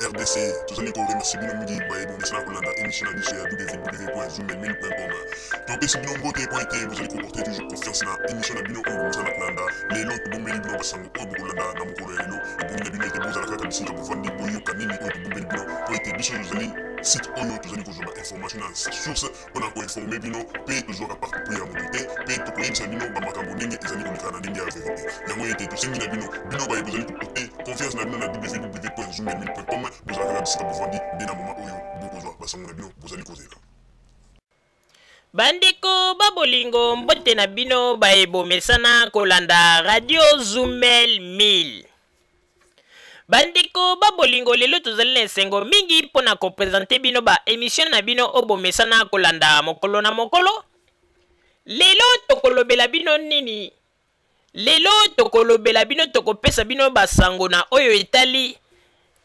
RDC. Tozali ko remercier bino mingi baye bomesana kolanda émission na biso ya www.zoomelmil.com. Topesi bino mbote mpo ete bozali koporte toujours confiance na émission na bino oyo bomesana kolanda. Lelo tobombeli bino basango oyo bokolanda na mokolo ya lelo. Ebongi na bino ete bozala kaka bisika bovandi boyoka nini oyo tobombeli bino mpo ete biso tozali site oyo tozali kozwa ba information na source mpo na koinforme bino mpe tozwaka parti pris ya moto te mpe tokoyebisa bino bamakambo ndenge ezali koleka na ndenge ya verite. Yango ete tosengi na bino, bino baye bozali koporte confiance na bino na www.zoomelmil.com, bozala kaka bisika bovandi nde na moma oyo bokozwa basango na bino bozali kozela. Bandeko ba bolingo, mbote na bino baye bomesana kolanda Radio Zumel 1000. Bandeko ba bolingo, lelo tozali na esengo mingi mpo na kopresente bino ba emission na bino oyo bomesana kolanda mokolo na mokolo. Lelo tokolobela bino nini? Lelo tokolobela bino, tokopesa bino basango na oyo etali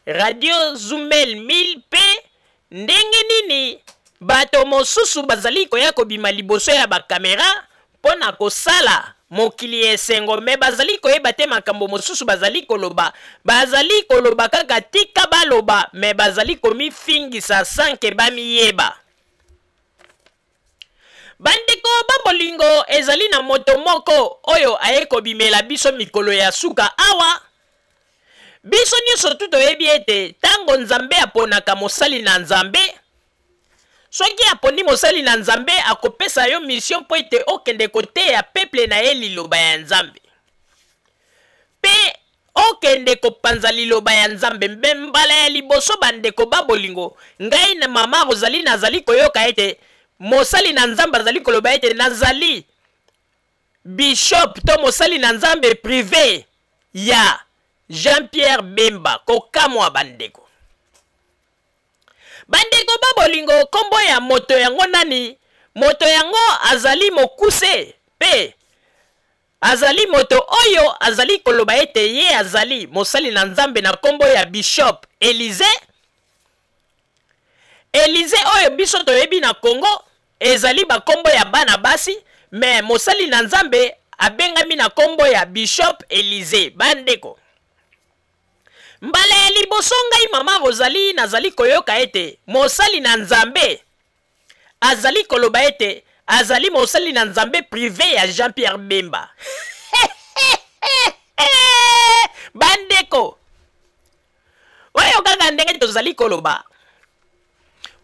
Radio Zumel 1000 mpe ndenge nini bato mosusu bazali koya kobima liboso ya bakamera mpo na kosala mokili ya esengo, me bazali koyeba te makambo mosusu bazali koloba. Bazali koloba kaka tika baloba, me bazali komifingisa sanke bamiyeba. Bandeko ba bolingo, ezali na moto moko oyo aye kobimela biso mikolo ya suka awa. Biso nyonso tu toyebi ete ntango Nzambe aponaka mosali na Nzambe, soki aponi mosali na Nzambe, akopesa yo mission mpo ete okende koteya peuple na ye liloba ya Nzambe mpe okende kopanza liloba ya Nzambe. Mbe mbala ya liboso, bandeko ba bolingo, ngai na mama Rosalie nazali koyoka ete mosali na Nzambe azali koloba ete nazali bishop to mosali na Nzambe prive ya Jean-Pierre Bemba. Kokamwa bandeko. Bandeko ba bolingo, kombo ya moto yango nani? Moto yango azali mokuse mpe azali moto oyo azali koloba ete ye azali mosali na Nzambe na kombo ya Bishop Elize. Elize oyo biso toyebi na Congo ezali bakombo ya bana basi, me mosali na Nzambe abengami na kombo ya Bishop Elize. Bandeko, mbala ya liboso ngai mama Rosalie nazali koyoka ete mosali na Nzambe azali koloba ete azali mosali na Nzambe prive ya Jean-Pierre Bemba. Bandeko, oyo kaka ndenge tozali koloba,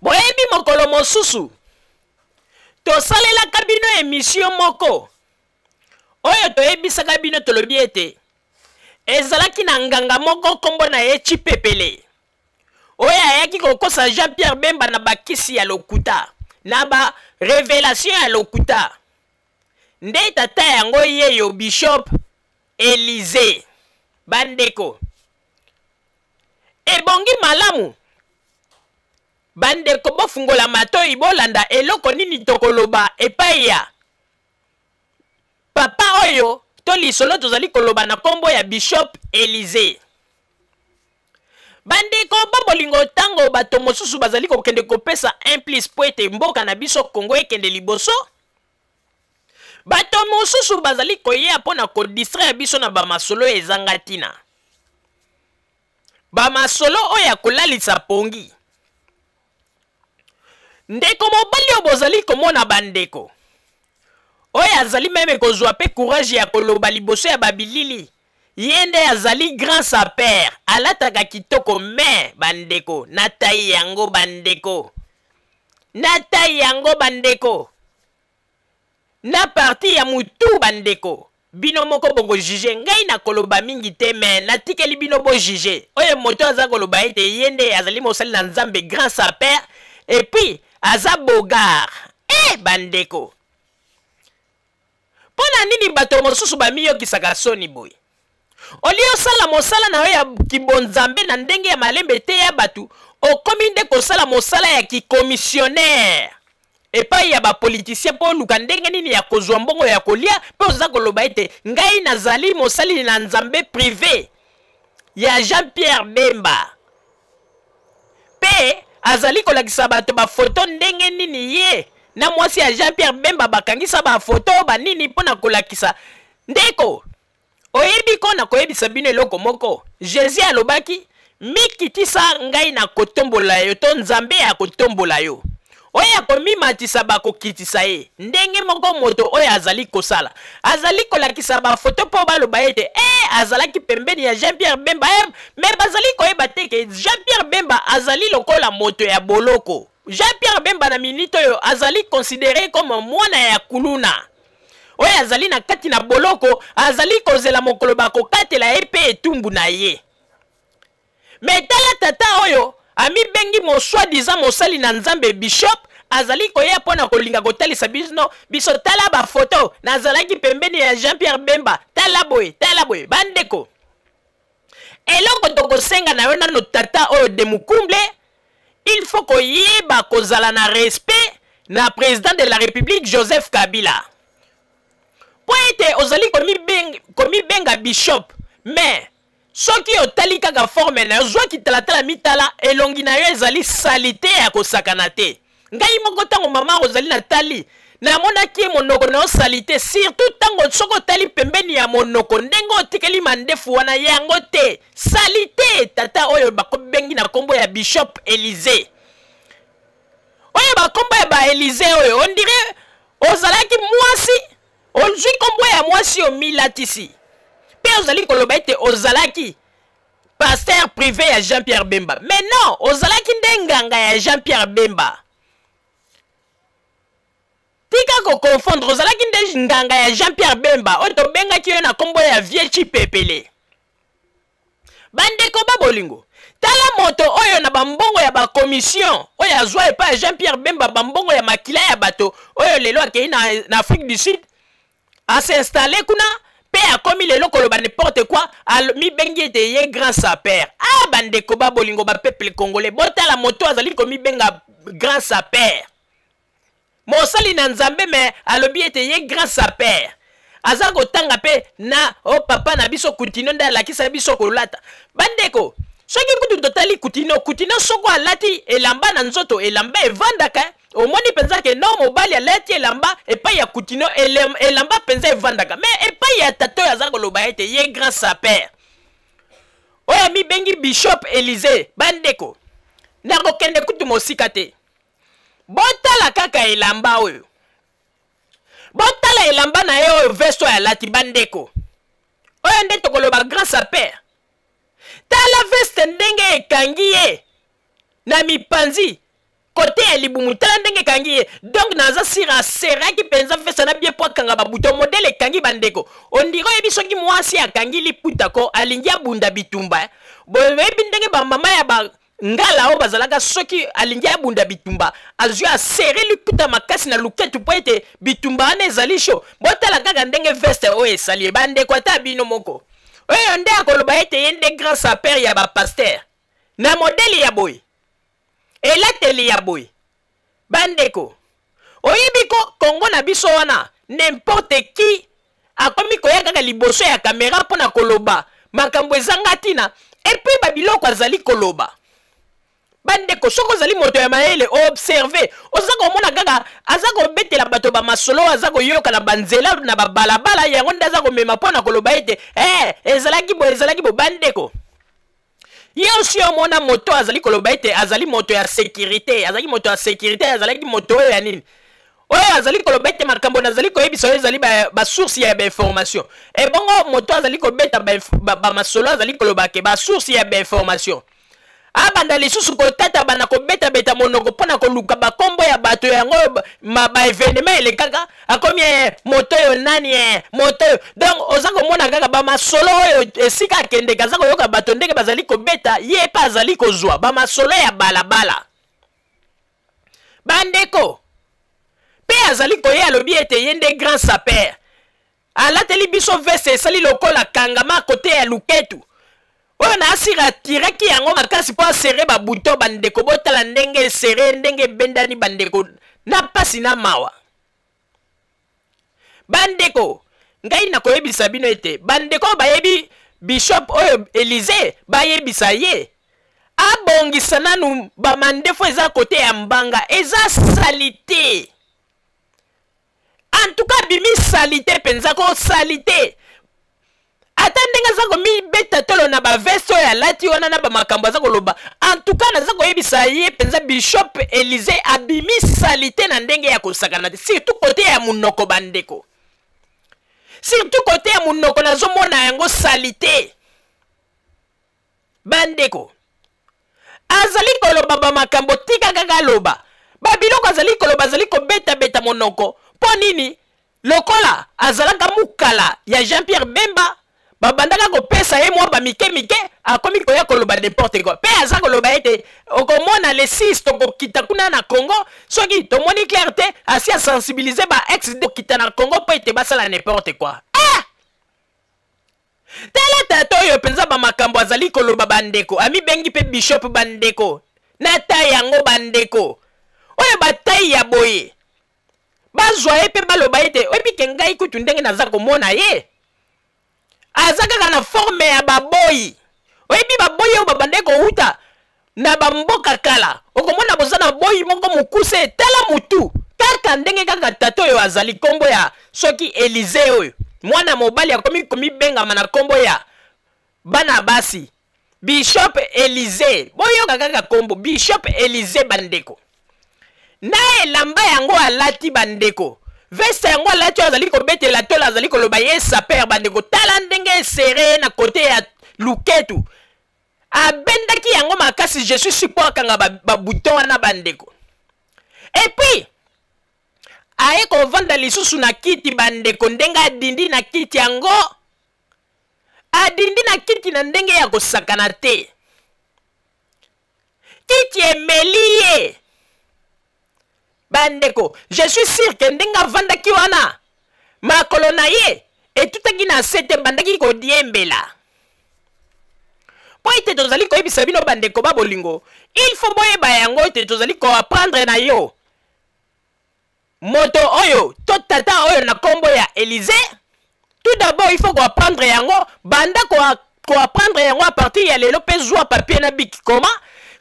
boyebi mokolo mosusu tosalelaka bino emission moko oyo toyebisaka bino, tolobi ete ezalaki na nganga moko nkombo na ye Chipepele oyo ayaki kokosa Jean-Pierre Bemba na bakisi ya lokuta, na ba revelation ya lokuta. Nde tata yango yeyo Bishop Elysee. Bandeko, ebongi malamu bandeko bofungola matoi, bolanda eloko nini tokoloba epai ya papa oyo to lisolo tozali koloba na nkombo ya Bishop Elysee. Bandeko ba bolingo, ntango bato mosusu bazali kokende kopesa un plus mpo ete mboka na biso Kongo ekende liboso, bato mosusu bazali koya mpo na kodistraire biso na bamasolo ezanga ntina, bamasolo oyo ya kolalisa pongi. Ndeko mobali oyo bozali komona, bandeko, oyo azali meme kozwa mpe courage ya koloba liboso ya babilili, ye nde azali grand saper, alataka kitoko, me bandeko, na tai yango, bandeko, na tai yango, bandeko, na parti ya mutu, bandeko, bino moko bokojuge. Ngai nakoloba mingi te, me natikeli bino bojuge. Oyo moto aza koloba ete ye nde azali mosali na Nzambe, grand saper, epuis aza bogar. E bandeko, mpo na nini bato mosusu bamiyokisaka soni boye? Olie osala mosala na yo ya kibonzambe na ndenge ya malembe te ya bato, okomi nde kosala mosala ya kikomisionere epai ya bapolitisien mpo oluka ndenge nini ya kozwa mbongo ya kolia, mpe oza koloba ete ngai nazali mosali na Nzambe prive ya Jean-Pierre Bemba, mpe azali kolakisa bato bafoto ndenge nini ye na mwasi ya Jean-Pierre Bemba bakangisa bafoto banini mpo na kolakisa. Ndeko, oyebi ko na koyebisa bino eloko moko, Jesus alobaki Mikitisa, ngai nakotombola yo, to Nzambe akotombola yo. Oyo akomimatisa bakokitisa ye. Ndenge moko moto oyo azali kosala, azali kolakisa bafoto mpo baloba ete e azalaki pembeni ya Jean Pierre Bemba e, me bazali koyeba te ke Jean Pierre Bemba azali lokola moto ya boloko. Jean Pierre Bemba na minute oyo azali considere comme mwana ya kuluna oyo azali na kati na boloko, azali kozela mokolo bakokatela ye mpe etumbu na ye. Me tala tata oyo amibengi mo soi-disant mosali na Nzambe bishop, azali koya mpo na kolinga kotalisa biso biso tala bafoto nazalaki pembeni ya Jean Pierre Bemba, tala boye tala boye. Bandeko, eloko tokosenga na yo nano tata oyo de Mukumble, il faut koyeba kozala na respect na président de la République Joseph Kabila, mpo ete ozali komibenga, komibenga bishop, mais soki otali kaka forme na yo, zwa kitalatala mitala, elongi na yo ezali salite ya kosakana te. Ngai moko ntango mama ozali natali, namonaki ye monoko na yo salite, surtout ntango soki otali pembeni ya monoko ndenge otikeli mandefu wana, yango te salite. Tata oyo bakobengi na nkombo ya bishop Elysee, oyo bakombo ya ba Elysee oyo ondire ozalaki mwasi, ozwi nkombo ya mwasi omilatisi, mpe ozali koloba ete ozalaki pasteur privé ya Jean-Pierre Bemba. Mais non, ozalaki nde nganga ya Jean-Pierre Bemba. Tika koconfondre, ozalaki nde nganga ya Jean-Pierre Bemba oyo tobengaki yo na nkombo ya Vieux Chipepele. Bandeko ba bolingo, tala moto oyo na bambongo ya bakomission oyo azwa epai ya Jean-Pierre Bemba, bambongo ya makila ya bato oyo lelo akei na, na Afrique du Sud asinstalle kuna mpe akomi lelo koloba n'importe quoi, mibengi ete ye grand saper. Ah, bandeko ba bolingo ba peuple congolais, botala moto azali komibenga grand saper, mosali na Nzambe, me alobi ete ye grand saper, aza kotanga mpe na o oh, papa na biso Kutino nde alakisa biso kolata. Bandeko, soki kutu totali Kutino, Kutino soko alati elamba na nzoto, elamba evandaka, omoni mpenza ke no mobali alati elamba epai ya Kutino, elamba mpenza evandaka. Me epai ya tata oyo aza koloba ete ye grand saper, oyo amibengi bishop Elysee, bandeko, nakokende kutu mosika te. Botala kaka elamba oyo, botala elamba na ye oyo, veste oyo alati. Bandeko, oyo nde tokoloba grand saper? Tala veste ndenge ekangi ye na mipanzi kote ya libumu, tala ndenge ekangi ye. Donc naza sire aseraki mpenza veste na bie mpo akanga babuto modele ekangi. Bandeko, ondire oyebi soki mwasi akangi liputa ko alingi abunda bitumba. Boyebi ndenge bamama ya ba ngala oyo bazalaka, soki alingi abunda bitumba, azwi asere liputa makasi na luketu mpo ete bitumba wana ezali sho. Botala kaka ndenge veste oyo esali ye. Bandeko, ata bino moko, oyo nde akoloba ete ye nde grand saper ya bapaster na modele ya boye, elateli ya boye? Bandeko, oyebi ko Kongo na biso wana, n'importe qui akomi koya kaka liboso ya kamera mpo na koloba makambo ezanga ntina, epuis babiloko azali koloba. Bandeko, soki ozali moto ya mayele, oobserve, oza komona kaka aza kobetela bato bamasolo, aza koyoka na banzela na babalabala, yango nde aza komema mpo na koloba ete eh, ezalaki boye, ezalaki boye. Bandeko, ye osi omona moto azali koloba ete azali moto ya sekirite, azalaki moto ya sekirite, azalaki moto oyo ya nini, oyo azali koloba ete makambo nazali koyebisa oyo ezali basource ba ya bainformation. Ebongo moto azali kobeta bamasolo ba, ba azali koloba ke basource ya bainformation, abanda lisusu kotatabana, kobetabeta monoko mpo na koluka bakombo ya bato yango, baevenema elekaka, akomi eh, moto oyo nani, eh, moto oyo. Donc oza komona kaka bamasolo oyo esika akendeke, aza koyoka bato ndenge bazali kobeta ye mpe azali kozwa bamasolo ya balabala. Bandeko, mpe azali koye alobi ete ye nde grand saper, alateli biso veste esali lokola kangama kote ya luketu oyo na asira atiraki yango makasi mpo asere babuto. Bandeko, botala ndenge esere, ndenge ebendani. Bandeko, na pasi na mawa. Bandeko, ngai nakoyebisa bino ete bandeko oyo bayebi bishop oyo Elysee, bayebisa ye abongisa nanu bamandefu eza kote ya mbanga, eza salite. En tout cas, abimi salite mpenza, ko salite. Ata ndenge aza komibeta tolo na baveste oyo alati wana na bamakambo aza koloba, en tout cas naza koyebisa ye mpenza Bishop Elysee abimi salite na ndenge ya kosakana te, surtout kote ya monoko bandeko, surtout kote ya monoko nazomona yango salite bandeko. Azali koloba bamakambo, tika kaka aloba babiloko azali koloba, azali kobetabeta monoko mpo nini? Lokola azalaka mukala ya Jean-Pierre Bemba, babandaka kopesa ye mwa bamike mike, akomi koya koloba n'importe quoi. Mpe aza koloba ete okomona le 6 tokokita kuna na Congo, soki tomoni clair te, asi asensibilize ba ex kokita na Congo mpo ete basala n'importe quoi. Ah! Tala tata oyo mpenza bamakambo azali koloba bandeko, amibengi mpe bishop bandeko, na tai yango bandeko, oyo batai ya boye bazwa ye mpe baloba ete oyebi ke ngai kutu ndenge naza komona ye aza kaka na forme ya baboyi. Oyebi baboyi oyo babandaki kowuta na bamboka kala, okomona boza na boyi moko mokuse, tala mutu kaka ndenge kaka tata oyo azali nkombo ya soki Elize oyo mwana mobali akomi komibengama na nkombo ya bana basi Bishop Elize. Boyoka kaka nkombo Bishop Elize bandeko, na elamba yango alati bandeko, veste yango alati oyo azali kobetela tola, azali koloba ye saper bandeko. Tala ndenge esere ye na kote ya luketu, abendaki yango makasi, je suis sûr po akanga babouton wana bandeko. Et puis aye kovanda lisusu na kiti bandeko, ndenge adindi na kiti yango, adindi na kiti na ndenge ya kosakana te, kiti emeli ye bandeko. Je suis sûr ke ndenge avandaki wana makolo na ye etutaki na se te, bandaki kodiembela. Mpo ete tozali koyebisa bino bandeko ba bolingo, il faut boyeba yango ete tozali koapprendre na yo moto oyo to tata oyo na nkombo ya Elize. Tout d'abord il faut koapprendre yango, banda koapprendre yango à partir ya lelo, mpe zwa papier na bic, koma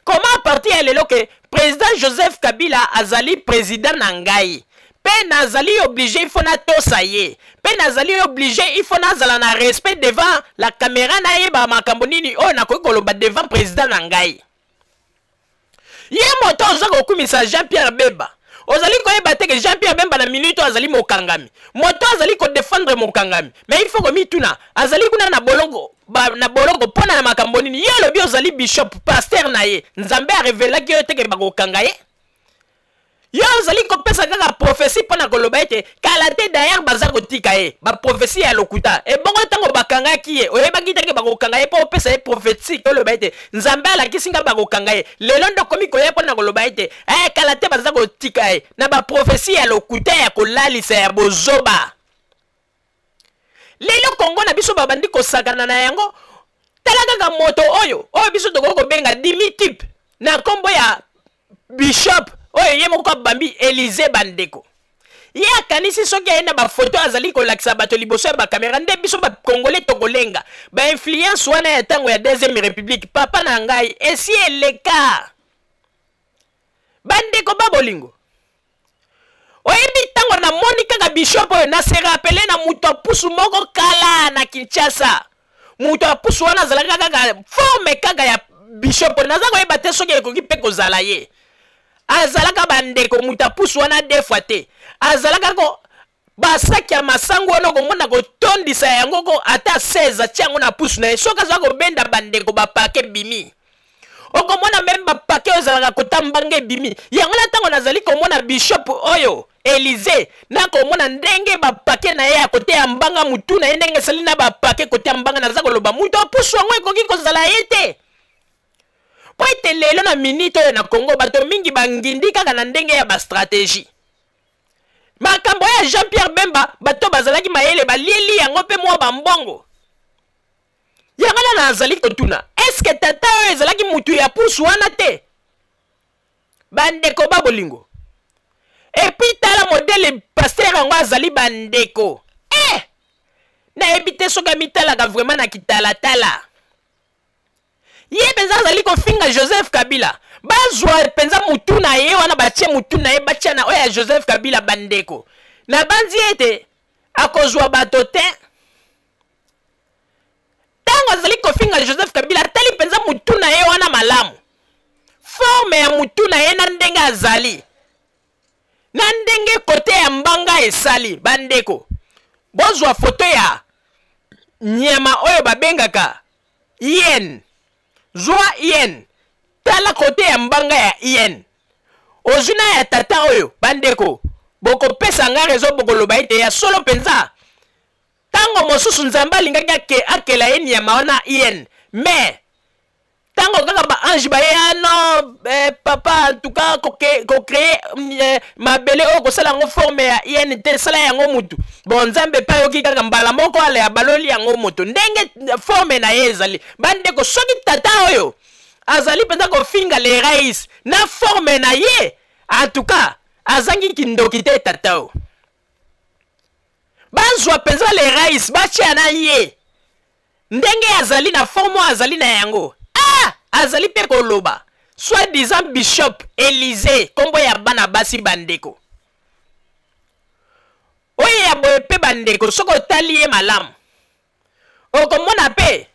koma à partir ya lelo ke président Joseph Kabila azali président na ngai, mpe nazali obligé il faut natosa ye, mpe nazali obligé il faut nazala na respect devant la caméra, nayeba makambo nini oyo nakoki koloba devant président na ngai. Ye moto oza kokumisa Jean-Pierre Bemba, ozali koyeba te ke Jean-Pierre Bemba na minute oyo azali mokangami, moto azali kodefendre mokangami. Mais il faut komituna, azali kuna na boloko na boloko mpo na makambo nini? Ye olobi ozali bishop pasteur na ye, Nzambe arevelaki yo te ke bakokanga ye? Yo ozali kopesa kaka prophetie mpo na koloba ete kala te d'ailleurs baza kotika ye, baprophetie ya lokuta. Ebongo ntango bakangaki ye, oyebaki te ke bakokanga ye mpo opesa ye prophetie oloba ete Nzambe alakisi nga bakokanga ye? Lelo nde okomi koya mpo na koloba ete kala te baza kotika ye, na baprophetie ya lokuta ya kolalisa ya bozoba. Lelo Kongo na biso babandi kosakana na yango. Tala kaka moto oyo oyo biso tokoki kobenga dimi type na nkombo ya bishop oyo ye moko abambi Elize bandeko. Ye akanisi soki aye na bafoto azali kolakisa bato liboso ya bakamera nde biso bakongole tokolenga bainfluence wana ya ntango ya deuxième république. Papa na ngai, esi eleka bandeko ba bolingo. Oyebi ntango namoni kaka bishop oyo, na se rappele na moto ya pusu moko kala na Kinshasa. Moto ya pusu wana azalaka kaka forme kaka ya bishop, naza koyeba te soki ekoki mpe kozala ye. Azalaka bandeko moto ya pusu wana deux fois te, azalaka ko basaki ya masangu wana okomona kotondisa yango ko ata 16 atia yango na pusu na ye, soki aza kobenda bandeko bapake bimi, okomona meme bapake oyo ezalaka kota mbanga ebimi yango. Na ntango nazali komona bishop oyo Elize, nakomona ndenge bapake na ye ya kote ya mbanga, mutu na ye ndenge esali na bapake kote ya mbanga, naza koloba mutu apusu yango ekoki kozala ye te. Mpo ete lelo na minute oyo na Congo bato mingi bangindi kaka na ndenge ya bastratégie. Makambo ya Jean-Pierre Bemba, bato bazalaki mayele balieli yango mpe mwa bambongo yango. Na nazali kotuna, eske tata oyo ezalaki mutu ya pusu wana te bandeko ba bolingo? Epuis tala modele pasteur yango azali bandeko, nayebi te soki amitalaka vraiment na kitalatala. Ye mpenza azali kofinga Joseph Kabila, bazwa mpenza mutu na ye wana, batie mutu na ye batia na oyo ya Joseph Kabila bandeko. Nabanzi ete akozwa bato te. Ntango azali kofinga Joseph Kabila, atali mpenza mutu na ye wana malamu, forme ya mutu na ye na ndenge azali na ndenge kote ya mbanga esali. Bandeko, bozwa foto ya nyama oyo babengaka hyène, zwa hyène, tala kote ya mbanga ya hyène, ozwi na ya tata oyo. Bandeko, bokopesa nga raison, bokoloba ete ya solo mpenza ntango mosusu Nzambe alingaki akela ye nyama wana hyène, mais ntango kaka baange baye, ah non, papa, en tout cas kocréer mabele oyo kosala yango forme ya hyène te, sala yango mutu. Bon, Nzambe mpe ayoki kaka mbala moko, ale abaloli yango moto ndenge forme na ye ezali. Bandeko, soki tata oyo azali mpenza kofinga le rais na forme na ye, en tout cas azangi kindoki te. Tata oyo, bazwa mpenza le rais, batia na ye ndenge azali na forme oyo azali na yango. Ah, azali mpe koloba soit disant bishop Élysée, nkombo ya bana basi. Bandeko, oyo ya boye mpe, bandeko, soki otali ye malamu, okomona mpe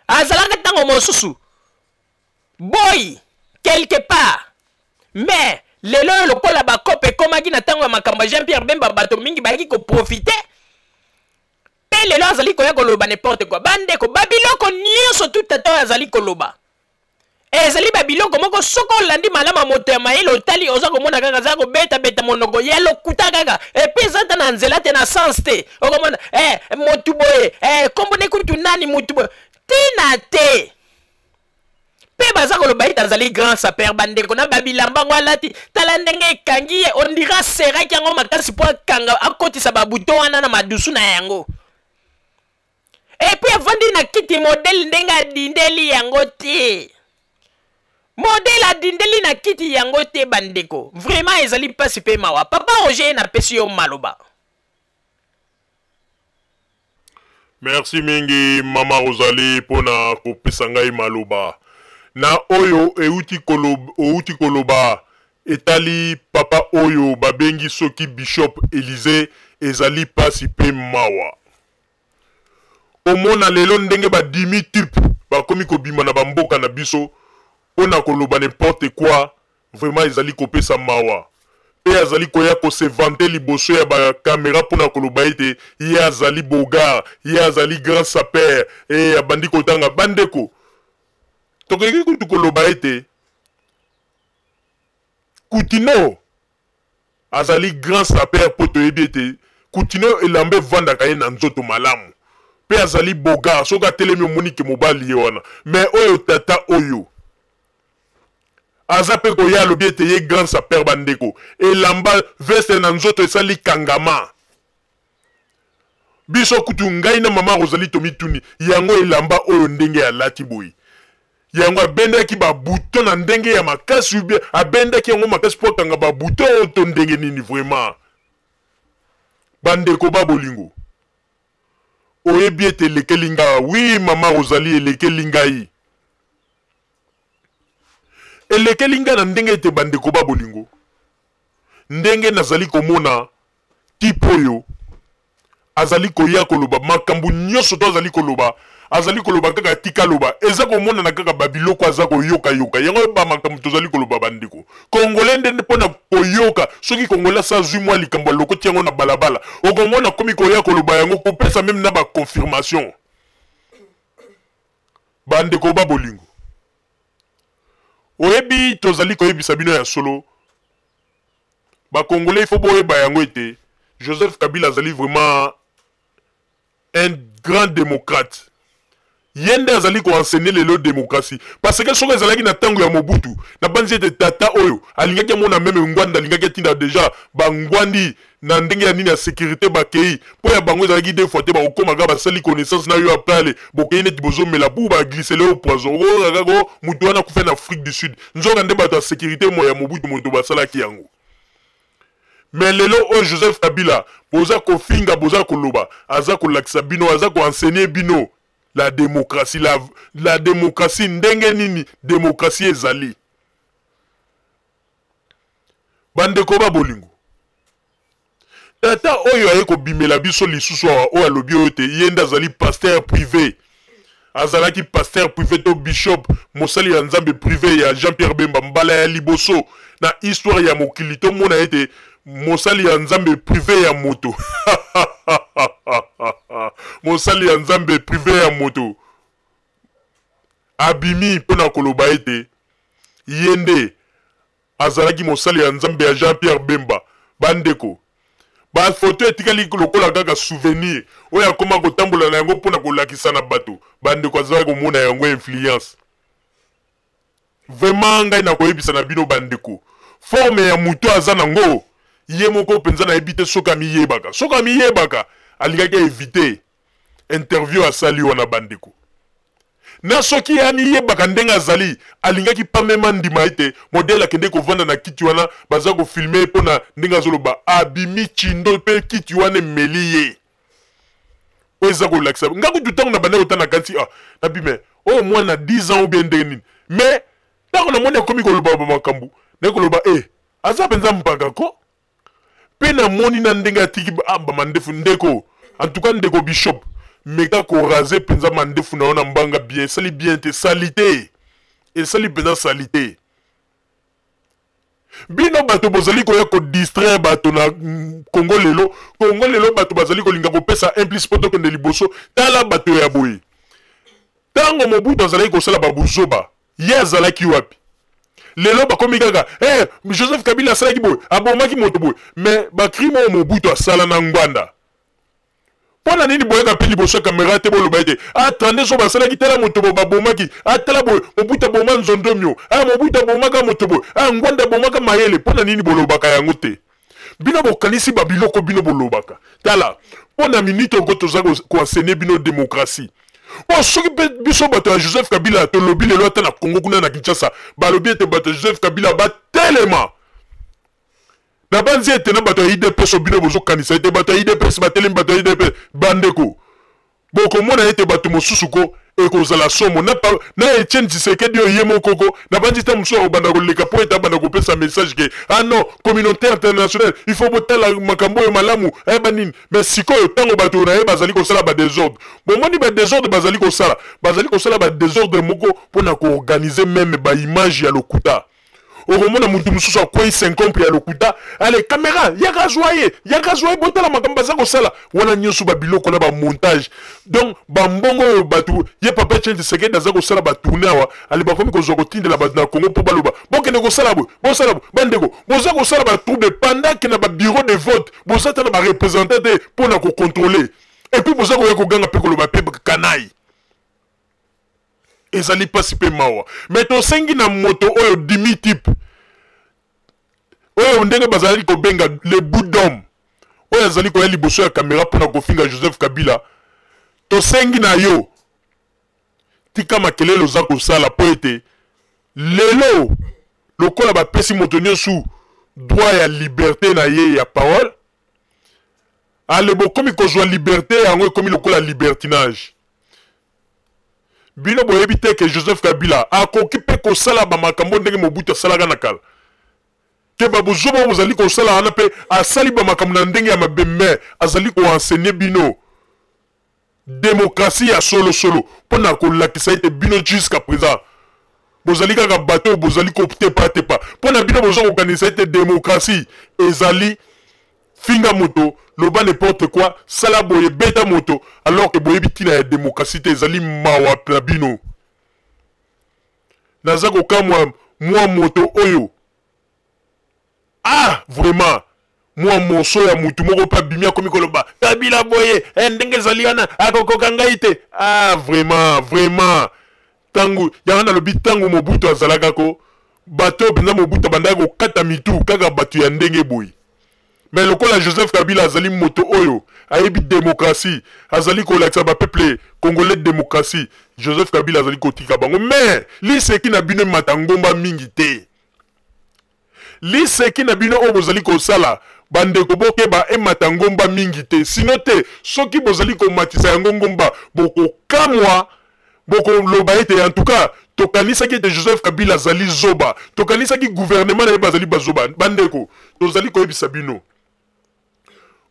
azalaka ntango mosusu boy quelque part. Mais lelo oyo, lokola bakope ekomaki na ntango ya makambo ya Jean Pierre Bemba, bato mingi bayaki koprofiter, mpe lelo azali koya koloba n'importe quoi. Bandeko, babiloko nyonso tu tata oyo azali koloba ezali babiloko moko, soki olandi malamu ya moto ya mayele, otali, oza komona kaka aza kobetabeta monoko ya lokuta kaka, et puis eza ta na nzela te, na sens te. Okomona motu boye, kombo ne kutu nani, motu boye, ntina te. Mpe baza koloba ete azali grand sapeur. Bandeko, na babilamba yango alati, tala ndenge ekangi ye, on dirait aseraki yango makasi mpo akanga, akotisa babouton wana na madusu na yango. Et puis avandi na kiti modèle ndenge adindeli yango te, modèle adindeli na kiti yango te. Bandeko, vraiment ezali mpasi mpe mawa. Papa Roger, napesi yo maloba. Merci mingi, mama Rosalie, mpona kopesa ngai maloba na oyo euti koloba, outi koloba etali papa oyo babengi soki bishop Élysée. Ezali pasi mpe mawa komona lelo ndenge badimi type bakomi kobima na bamboka na biso mpona koloba n'importe quoi. Vraiment ezali kopesa mawa. Mpe azali koya kose vanter liboso ya bacaméra mpona koloba ete ye azali beau gars, ye azali grand sapeur e abandi kotanga. Bandeko, tokoki kutu koloba ete Kutino azali grand sapeur, mpo toyebi ete Kutino elamba evandaka ye na nzoto malamu, mpe azali beau gars, soki atelemi omoni ke mobali ye wana. Mais oyo tata oyo aza mpe koya, alobi ete ye grand sapeur. Bandeko, elamba veste na nzoto esali kangama. Biso kutu, ngai na mama Rosalie, tomituni yango elamba oyo ndenge alati boye, yango abendaki babouton na ndenge ya makasi ou bien abendaki yango makasi mpo akanga babouton oyo to ndenge nini? Vraiment, bandeko ba bolingo, oyebi ete elekeli nga. Oui, mama Rosalie, elekeli ngai, elekeli ngai na ndenge ete, bandeko ba bolingo, ndenge nazali komona type oyo azali koya koloba makambo nyonso to azali koloba, azali koloba kaka tika loba, eza komonana kaka babiloko aza koyokayoka yango. Bamakambo tozali koloba, bandeko congolais, nde mpona koyoka, soki congolais asa azwi mwa likambo, alokoti yango na balabala, okomona komi koya koloba yango, kopesa même na baconfirmation. Bandeko ba bolingo, oyebi, tozali koyebisa bino ya solo, bacongolais, il faut boyeba yango ete Joseph Kabila azali vraiment un grand démocrate. Ye nde azali koenseigner lelo démocratie, parce que soki ezalaki na ntango ya Mobutu, nabanzi ete tata oyo alingaki amona même ngwanda, alingaki atinda déjà bangwandi na ndenge ya nini ya sécurité bakei, mpo ya bango ezalaki deux fois te. Bakokóma kaka, basali connaissance na yo, après ale bokei neti bozomela bu baglisser yo poison, okoyoka kaka moto wana akufa na Afrique du Sud. Nzoka nde bato ya sécurité mo ya Mobutu moto basalaki yango. Mais lelo oyo Joseph Kabila, boza kofinga, boza koloba, aza kolakisa bino, aza koenseigner bino la démocratie, la démocratie, ndenge nini démocratie ezali. Bandeko ba bolingo, tata oyo aye kobimela biso lisusu awa, oyo alobi oyo te ye nde azali pasteur privé. azalaki pasteur privé to bishop, mosali ya Nzambe privé ya Jean-Pierre Bemba. Mbala ya liboso na histoire ya mokili tomona ete mosali ya Nzambe privé ya moto, mosali ya Nzambe privé ya moto abimi mpona koloba ete ye nde azalaki mosali ya Nzambe ya Jean-Pierre Bemba. Bandeko, bafoto etikali lokola kaka souvenir oyo akoma kotambola na yango mpona kolakisa na bato. Bandeko, azalaki komona yango influence. Vraiment, ngai nakoyebisa na bino bandeko, forme ya moto aza nango ye moko mpenza, nayebi te soki amiyebaka. Soki amiyebaka, alingaki éviter interview asali wana. Bandeko, na soki amiyebaka ndenge azali, alingaki pamema ndima ete modèle akende kovanda na kiti wana, baza kofilmer mpona ndenge azoloba, abimi chindo mpe kiti wana emeli ye. Oyo eza kolakisa nga kutu, ntango na banda kotana kanti, ah, nabi me oyo mwana 10 ans ou bien ndenge nini? Mais ntango namoni akomi koloba bamakambo, naye koloba e aza mpenza mpaka ko mpe namoni na ndenge atiki, ah, bamandefu. Ndeko, en tout cas ndeko bishop, meka koraser mpenza mandefu na yo na mbanga bien. Esali bien te, sali te, esali mpenza sali te. Bino bato bozali koya kodistraire bato na Kongo lelo. Kongo lelo, bato bazali kolinga kopesa implice mpo tokende liboso. Tala bato ya boye. Ntango Mobutu azalaki kosala babuzoba, ye azalaki wapi? Lelo bakomi kaka, hey, Joseph Kabila asalaki boye, abomaki moto boye. Mais bacrime oyo Mobutu asala na Ngbanda, mpo na nini boyaka mpe liboso ya kamera te, boloba ete a 32 so basalaki, tala moto boye babomaki, atala boye Mobutu aboma Nzondomio, a Mobutu abomaka moto boye, a Ngbanda abomaka Mayele? Mpo na nini bolobaka yango te? Bino bokanisi babiloko bino bolobaka. Tala, mpo na minute oko toza koenseigner bino démocratie. Mpo soki mpe biso bato ya Joseph Kabila tolobi lelo, ata na Congo kuna na Kinshasa balobi ete bato ya Joseph Kabila batelema, nabanzi ete na bato ya UDPS, bino bozokanisa ete bato ya UDPS batelemi, bato ya UDPS. Bandeko, bokomona ete bato mosusu ko ekozala somo na Etienne Tshisekedi oyo ye moko ko nabanzi ta mosusu akobanda koleka mpo ete abanda kopesa message ke ah non, communauté internationale, il faut botala makambo oyo malamu, ayeba nini. Mais sikoyo, ntango bato na ye bazali kosala badésordre, bomoni badésordre bazali kosala, bazali kosala badésordre moko mpona koorganiser même baimage ya lokuta. Okomona motu mosusu akwei, syncope ya lokuta. Ale, caméra, yaka zwa ye, yaka zwa ye, botala makambo baza kosala wana nyonso, babiloko na bamontage. Donc bambongo oyo bato ye papa Etienne Tshisekedi aza kosala batournée awa, ale bakomi kozwa kotindela bato na Congo mpo baloba bokende kosala boye, bosala boye. Bandeko, boza kosala batrouble pendant ke na babureau de vote boza ta na bareprésentant te mpo na kocontrôler, et puis boza koya koganga mpe koloba mpe kanai. Ezali mpasi mpe mawa. Me tosengi na moto oyo dimi type oyo ndenge bazalaki kobenga le boudom, oyo azali koya liboso ya kamera mpona kofinga Joseph Kabila, tosengi na yo, tika makelele oza kosala, mpo ete lelo lokola bapesi moto nyonso droit ya liberté na ye ya parole, ale bokomi kozwa liberté yango, ekomi lokola libertinage. Bino boyebi te ke Joseph Kabila akoki mpe kosala bamakambo ndenge Mobutu asalaka na kala, ke babuzoba oyo bozali kosala wana mpe asali bamakambo na ndenge ya mabe. Me azali koenseigner bino démocratie ya solosolo mpo na kolakisa ete bino jusqu'à présent bozali kaka bato oyo bozali kotepatepa. Mpo na bino, boza kokanisa ete démocratie ezali finga moto, loba n'importe quoi, sala boye, beta moto, alors ke boyebi ntina ya démocratie te. Ezali mawa na bino. Naza kokamwa mwa moto oyo, ah, vraiment, mwa moso ya mutu moko mpe abimi, akomi koloba Kabila boye, eh, ndenge ezali wana akokoka ngai te. Ah, vraiment, vraiment, ntango yango nalobi, ntango Mobutu azalaka ko bato oyo mpenza Mobutu abandaki kokata mitu kaka bato ya ndenge boye. Mais lokola Joseph Kabila azali moto oyo ayebi démocratie, azali kolakisa bapeuple congolais démocratie, Joseph Kabila azali kotika bango. Mais liseki na bino emata ngomba mingi te. Liseki na bino oyo bozali kosala, bandeko, bokeba emata ngomba mingi te. Sino te, soki bozali komatisa yango ngomba, bokokamwa, bokoloba ete en tout cas tokanisaki ete Joseph Kabila azali zoba, tokanisaki gouvernement na ye bazali bazoba. Bandeko, tozali koyebisa bino,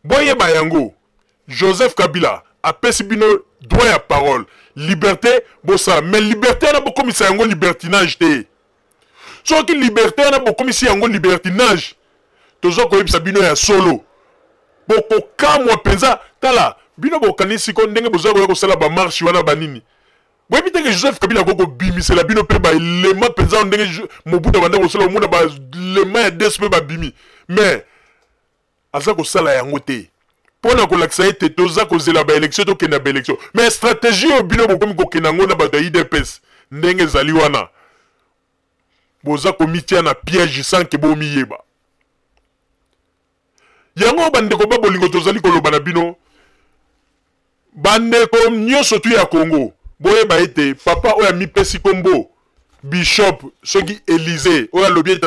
boyeba yango, Joseph Kabila apesi bino droit ya parole. Liberté bosala, mais liberté wana bokomisa yango libertinage te. Soki liberté wana bokomisi yango libertinage, toza koyebisa bino ya solo, bokokamwa mpenza. Tala bino bokanisi ko ndenge boza koya kosala bamarche wana banini, boyebi te ke Joseph Kabila akoki kobimisela bino mpe baelema mpenza ndenge Mobutu abanda kosala, omona balema ya des mpe babimi. Mais aza kosala yango te mpo na kolakisa ete toza kozela baélection, tokende na baélection. Mais stratégie oyo bino bokomi kokende yango na bato ya UDPS, ndenge ezali wana, boza komitia na piège sans ke bomiyeba yango. Bandeko ba bolingo, tozali koloba na bino, bandeko nyonso tu ya Congo, boyeba ete papa oyo amipesi nkombo Bishop soki Élysée, oyo alobi ete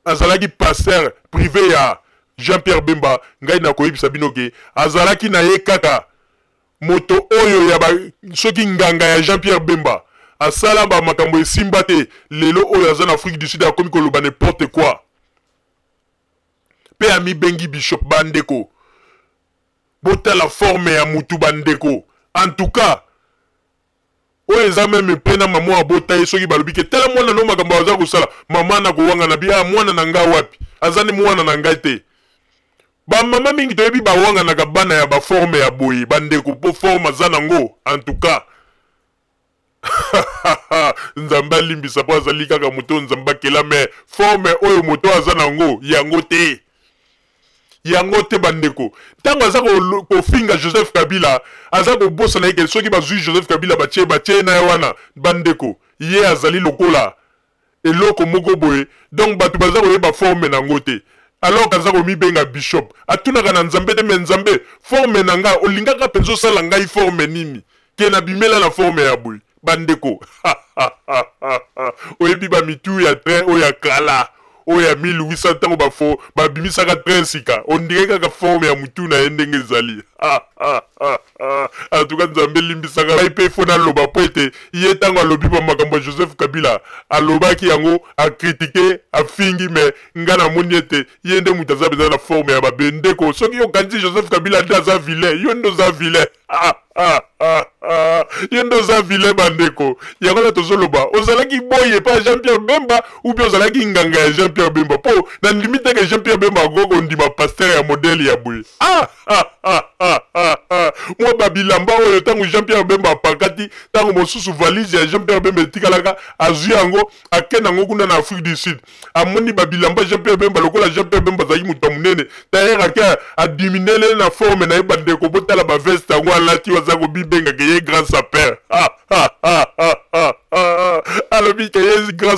azalaki pasteur privé ya Jean-Pierre Bemba, ngai nakoyebisa bino ke azalaki na ye kaka moto oyo ya ba, soki nganga ya Jean-Pierre Bemba. Asala bamakambo esimba te. Lelo oyo aza na Afrique du Sud, akomi koloba n'importe quoi mpe amibengi bishop. Bandeko, botala forme ya mutu. Bandeko, en tout cas oyo eza même mpe na mama abota ye, soki balobi ke tala mwana no makambo aza kosala, mama na kowanga na bi ah, mwana na ngai wapi? Aza ni mwana na ngai te. Bamama mingi toyebi bawanganaka bana ya baforme ya boye. Bandeko, mpo forme aza nango, en tout cas Nzambe alimbisa, mpo azali kaka moto Nzambe akela, mais forme oyo moto aza nango, yango te, yango te. Bandeko, ntango aza kofinga Joseph Kabila, aza kobosana eke soki bazwi Joseph Kabila, batie na ye wana, bandeko, ye azali lokola eloko moko boye. Donc bato baza koyeba forme nango te, alors aza komibenga bishop. Atunaka na Nzambe te: mais Nzambe, forme na ngai olingaka mpenza osala ngai forme nini ke nabimela na forme ya boye? Bandeko, oyebi bamitu ya train oyo ya kala, oyo ya 1800, ntango bafo babimisaka train sika, ondire kaka forme ya mutu na ye ndenge ezali. En tout cas, Nzambe elimbisaka ngai mpe fo naloba, mpo ete ye ntango alobi bamakambo ya Joseph Kabila, alobaki yango, acritiquer, afingi, mais ngai namoni ete ye nde moto aza mpenza na forme ya mabe. Ndeko, soki okanisi Joseph Kabila nde aza vilain, yo nde oza vilain, yo nde oza vilain. Bandeko, yango wana tozoloba, ozalaki boye epa Jean Pierre Bemba ou bien ozalaki nganga ya Jean Pierre Bemba? Mpo nandimi te ke Jean Pierre Bemba akoki kondima pasteur ya modèle ya boye. Mwa babilamba oyo, ntango Jean Pierre Bemba apakati, ntango mosusu valise ya Jean Pierre Bemba etikalaka, azwi yango, akende yango kuna na Afrique du Sud, amoni babilamba Jean Pierre Bemba, lokola Jean Pierre Bemba azalaki moto ya monene, tailleur ake adiminuer na forme na ye. Bandeko, botala baveste yango alati, aza kobibengaka ye grand sapeur. Alobi ke ye grand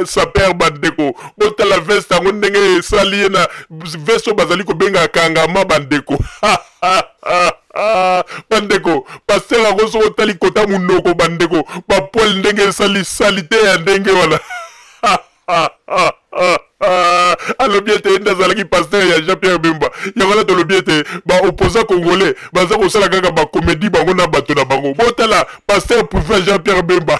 sapeur. Bandeko, botala veste yango ndenge esali ye na veste oyo bazali kobenga kangama. Bandeko, pasteur yango, soki otali kota monoko, bandeko, bapoils ndenge esali sali te ya ndenge wana. Alobi ete ye nde azalaki pasteur ya Jean Pierre Bemba. Yango wana tolobi ete baopposant congolais baza kosala kaka bacomédie, bango na bato na bango. Botala pasteur privé ya Jean Pierre Bemba.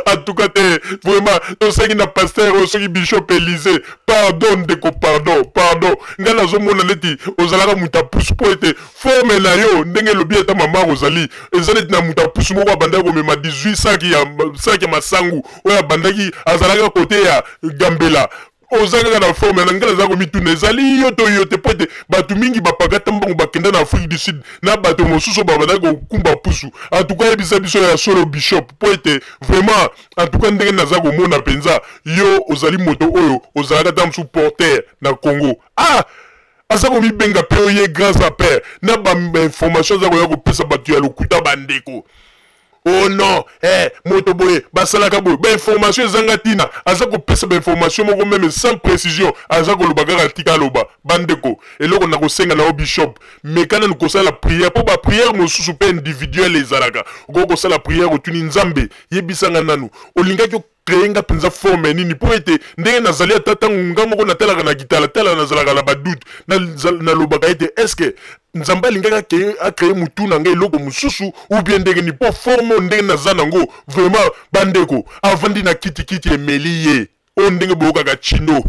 En tout cas te, vraiment tosengi na pasteur oyo soki Bishop Élysée, pardon ndeko, pardon, pardon. Ngai nazomona neti ozalaka moto apusu, mpo ete forme na yo ndenge elobi ata mama ozali, eza neti na moto apusu moko abandaki komema 18 saki ya masangu oyo abandaki azalaka kote ya Gambela. Oza kaka na forme na ngai. Naza komituna, ezali yo to yo te? Mpo ete bato mingi bapakata mbongo, bakenda na Afrique du Sud na bato mosusu oyo babandaki kokumba pusu. En tout cas, yebisa biso ya solo, bishop, mpo ete vraiment, en tout cas, ndenge naza komona mpenza, yo ozali moto oyo ozalaka ta mosusu porteur na Congo. Ah, aza komibenga mpe oye grand sapeur na bainformation aza koya kopesa bato ya lokuta. Bandeko, oh non, moto boye basalaka boye, bainformation ezanga ntina. Aza kopesa bainformation moko même sans précision, aza koloba kaka, tika aloba. Bandeko, eloko na kosenga na yo, bishop, meka nanu kosala prière, mpo baprière mosusu mpe individuel ezalaka. Okoki kosala prière, otuni Nzambe: yebisanga nanu, olingaki créer nga mpenza forme nini? Mpo ete ndenge nazali, ata ntango nga moko natalaka na gitalatala, nazalaka na badoute. Nalobaka ete est ce que Nzambe alingaki acréer mutu na ngai eloko mosusu ou bien ndenge nini? Mpo forme oyo ndenge naza nango, vraiment, bandeko, avandi na kitikiti emeli ye oyo ndenge boyokaka chino.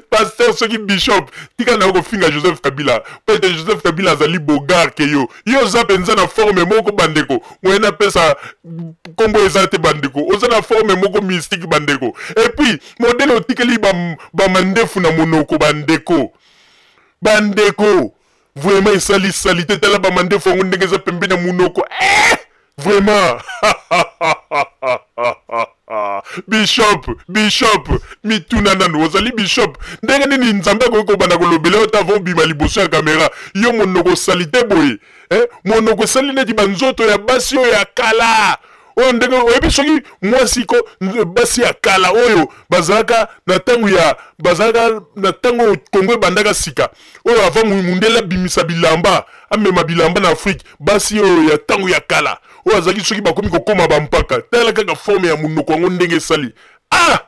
Pasteur soki bishop, tika na yo kofinga Joseph Kabila. Po ete Joseph Kabila azali bogar ke yo. Yo oza mpenza na forme moko bandeko. Moyen napesa kombo eza te bandeko. Oza na forme moko mystique bandeko. Et puis modèle otikeli ba, ba mandefu na monoko bandeko. Bandeko vraiment esali salite, tala ba mandefu yango ndenge eza pembeni ya monoko. Eh! Vraiment. Bishop, bishop, mituna nanu ozali bishop, ndenge nini Nzambe akoki kobanda kolobela yo ta avant obima liboso ya kamera, yo monoko salite boye eh? Monoko esali neti banzoto ya basi oyo ya kala oyo, ndenge oyebi soki mwasi ko basi ya kala oyo bazalaka na ntango ya bazalaka na ntango Kongo ebandaka sika, oyo avant mundele abimisa bilamba, amema bilamba na Afrique, basi oyo ya ntango ya kala oyo azalaki soki bakomi kokoma bampaka, tala kaka forme ya monoko yango ndenge esali. Ah,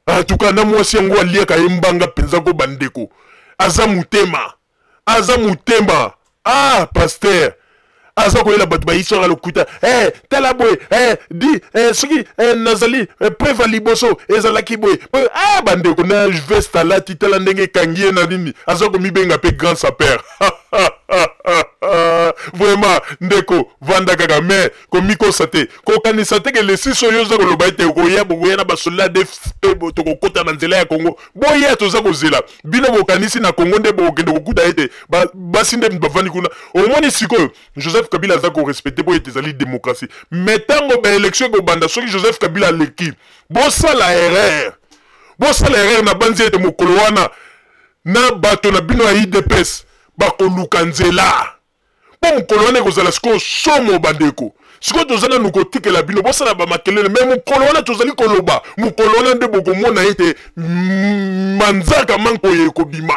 en tout cas na mwasi yango aliaka ye mbanga mpenza ko bandeko, aza motema, aza motema. Ah, pasteur aza koyela bato bahistoire ya lokuta. Eh, tala boye, eh, di eh, soki eh, nazali eh, preuve ya liboso ezalaki boye. Ah, bandeko, na veste alati, tala ndenge ekangi ye na nini, aza komibenga mpe grand saper. Vraiment ndeko, vanda kaka, mais komikosa te, kokanisa te ke lesisi oyo oza koloba ete okoya, bokoya na basoldat DFP, tokokota na nzela ya Kongo. Boya, toza kozela bino. Bokanisi na Kongo nde bokokende kokuta ete basi nde bavandi kuna. Omoni sikoyo Joseph Kabila aza korespecte po ete ezali démocratie, mais ntango baélection ekobanda, soki Joseph Kabila aleki, bosala erreur, bosala erreur na banzi ete mokolo wana na bato na bino ya UDPS bakoluka nzela, mpo mokolo wana ekozala sikoyo somo. Bandeko, sikoyo toza nanu kotikela bino bosala bamakelele, me mokolo wana tozali koloba, mokolo wana nde bokomona ete manzaka mankoye ekobima,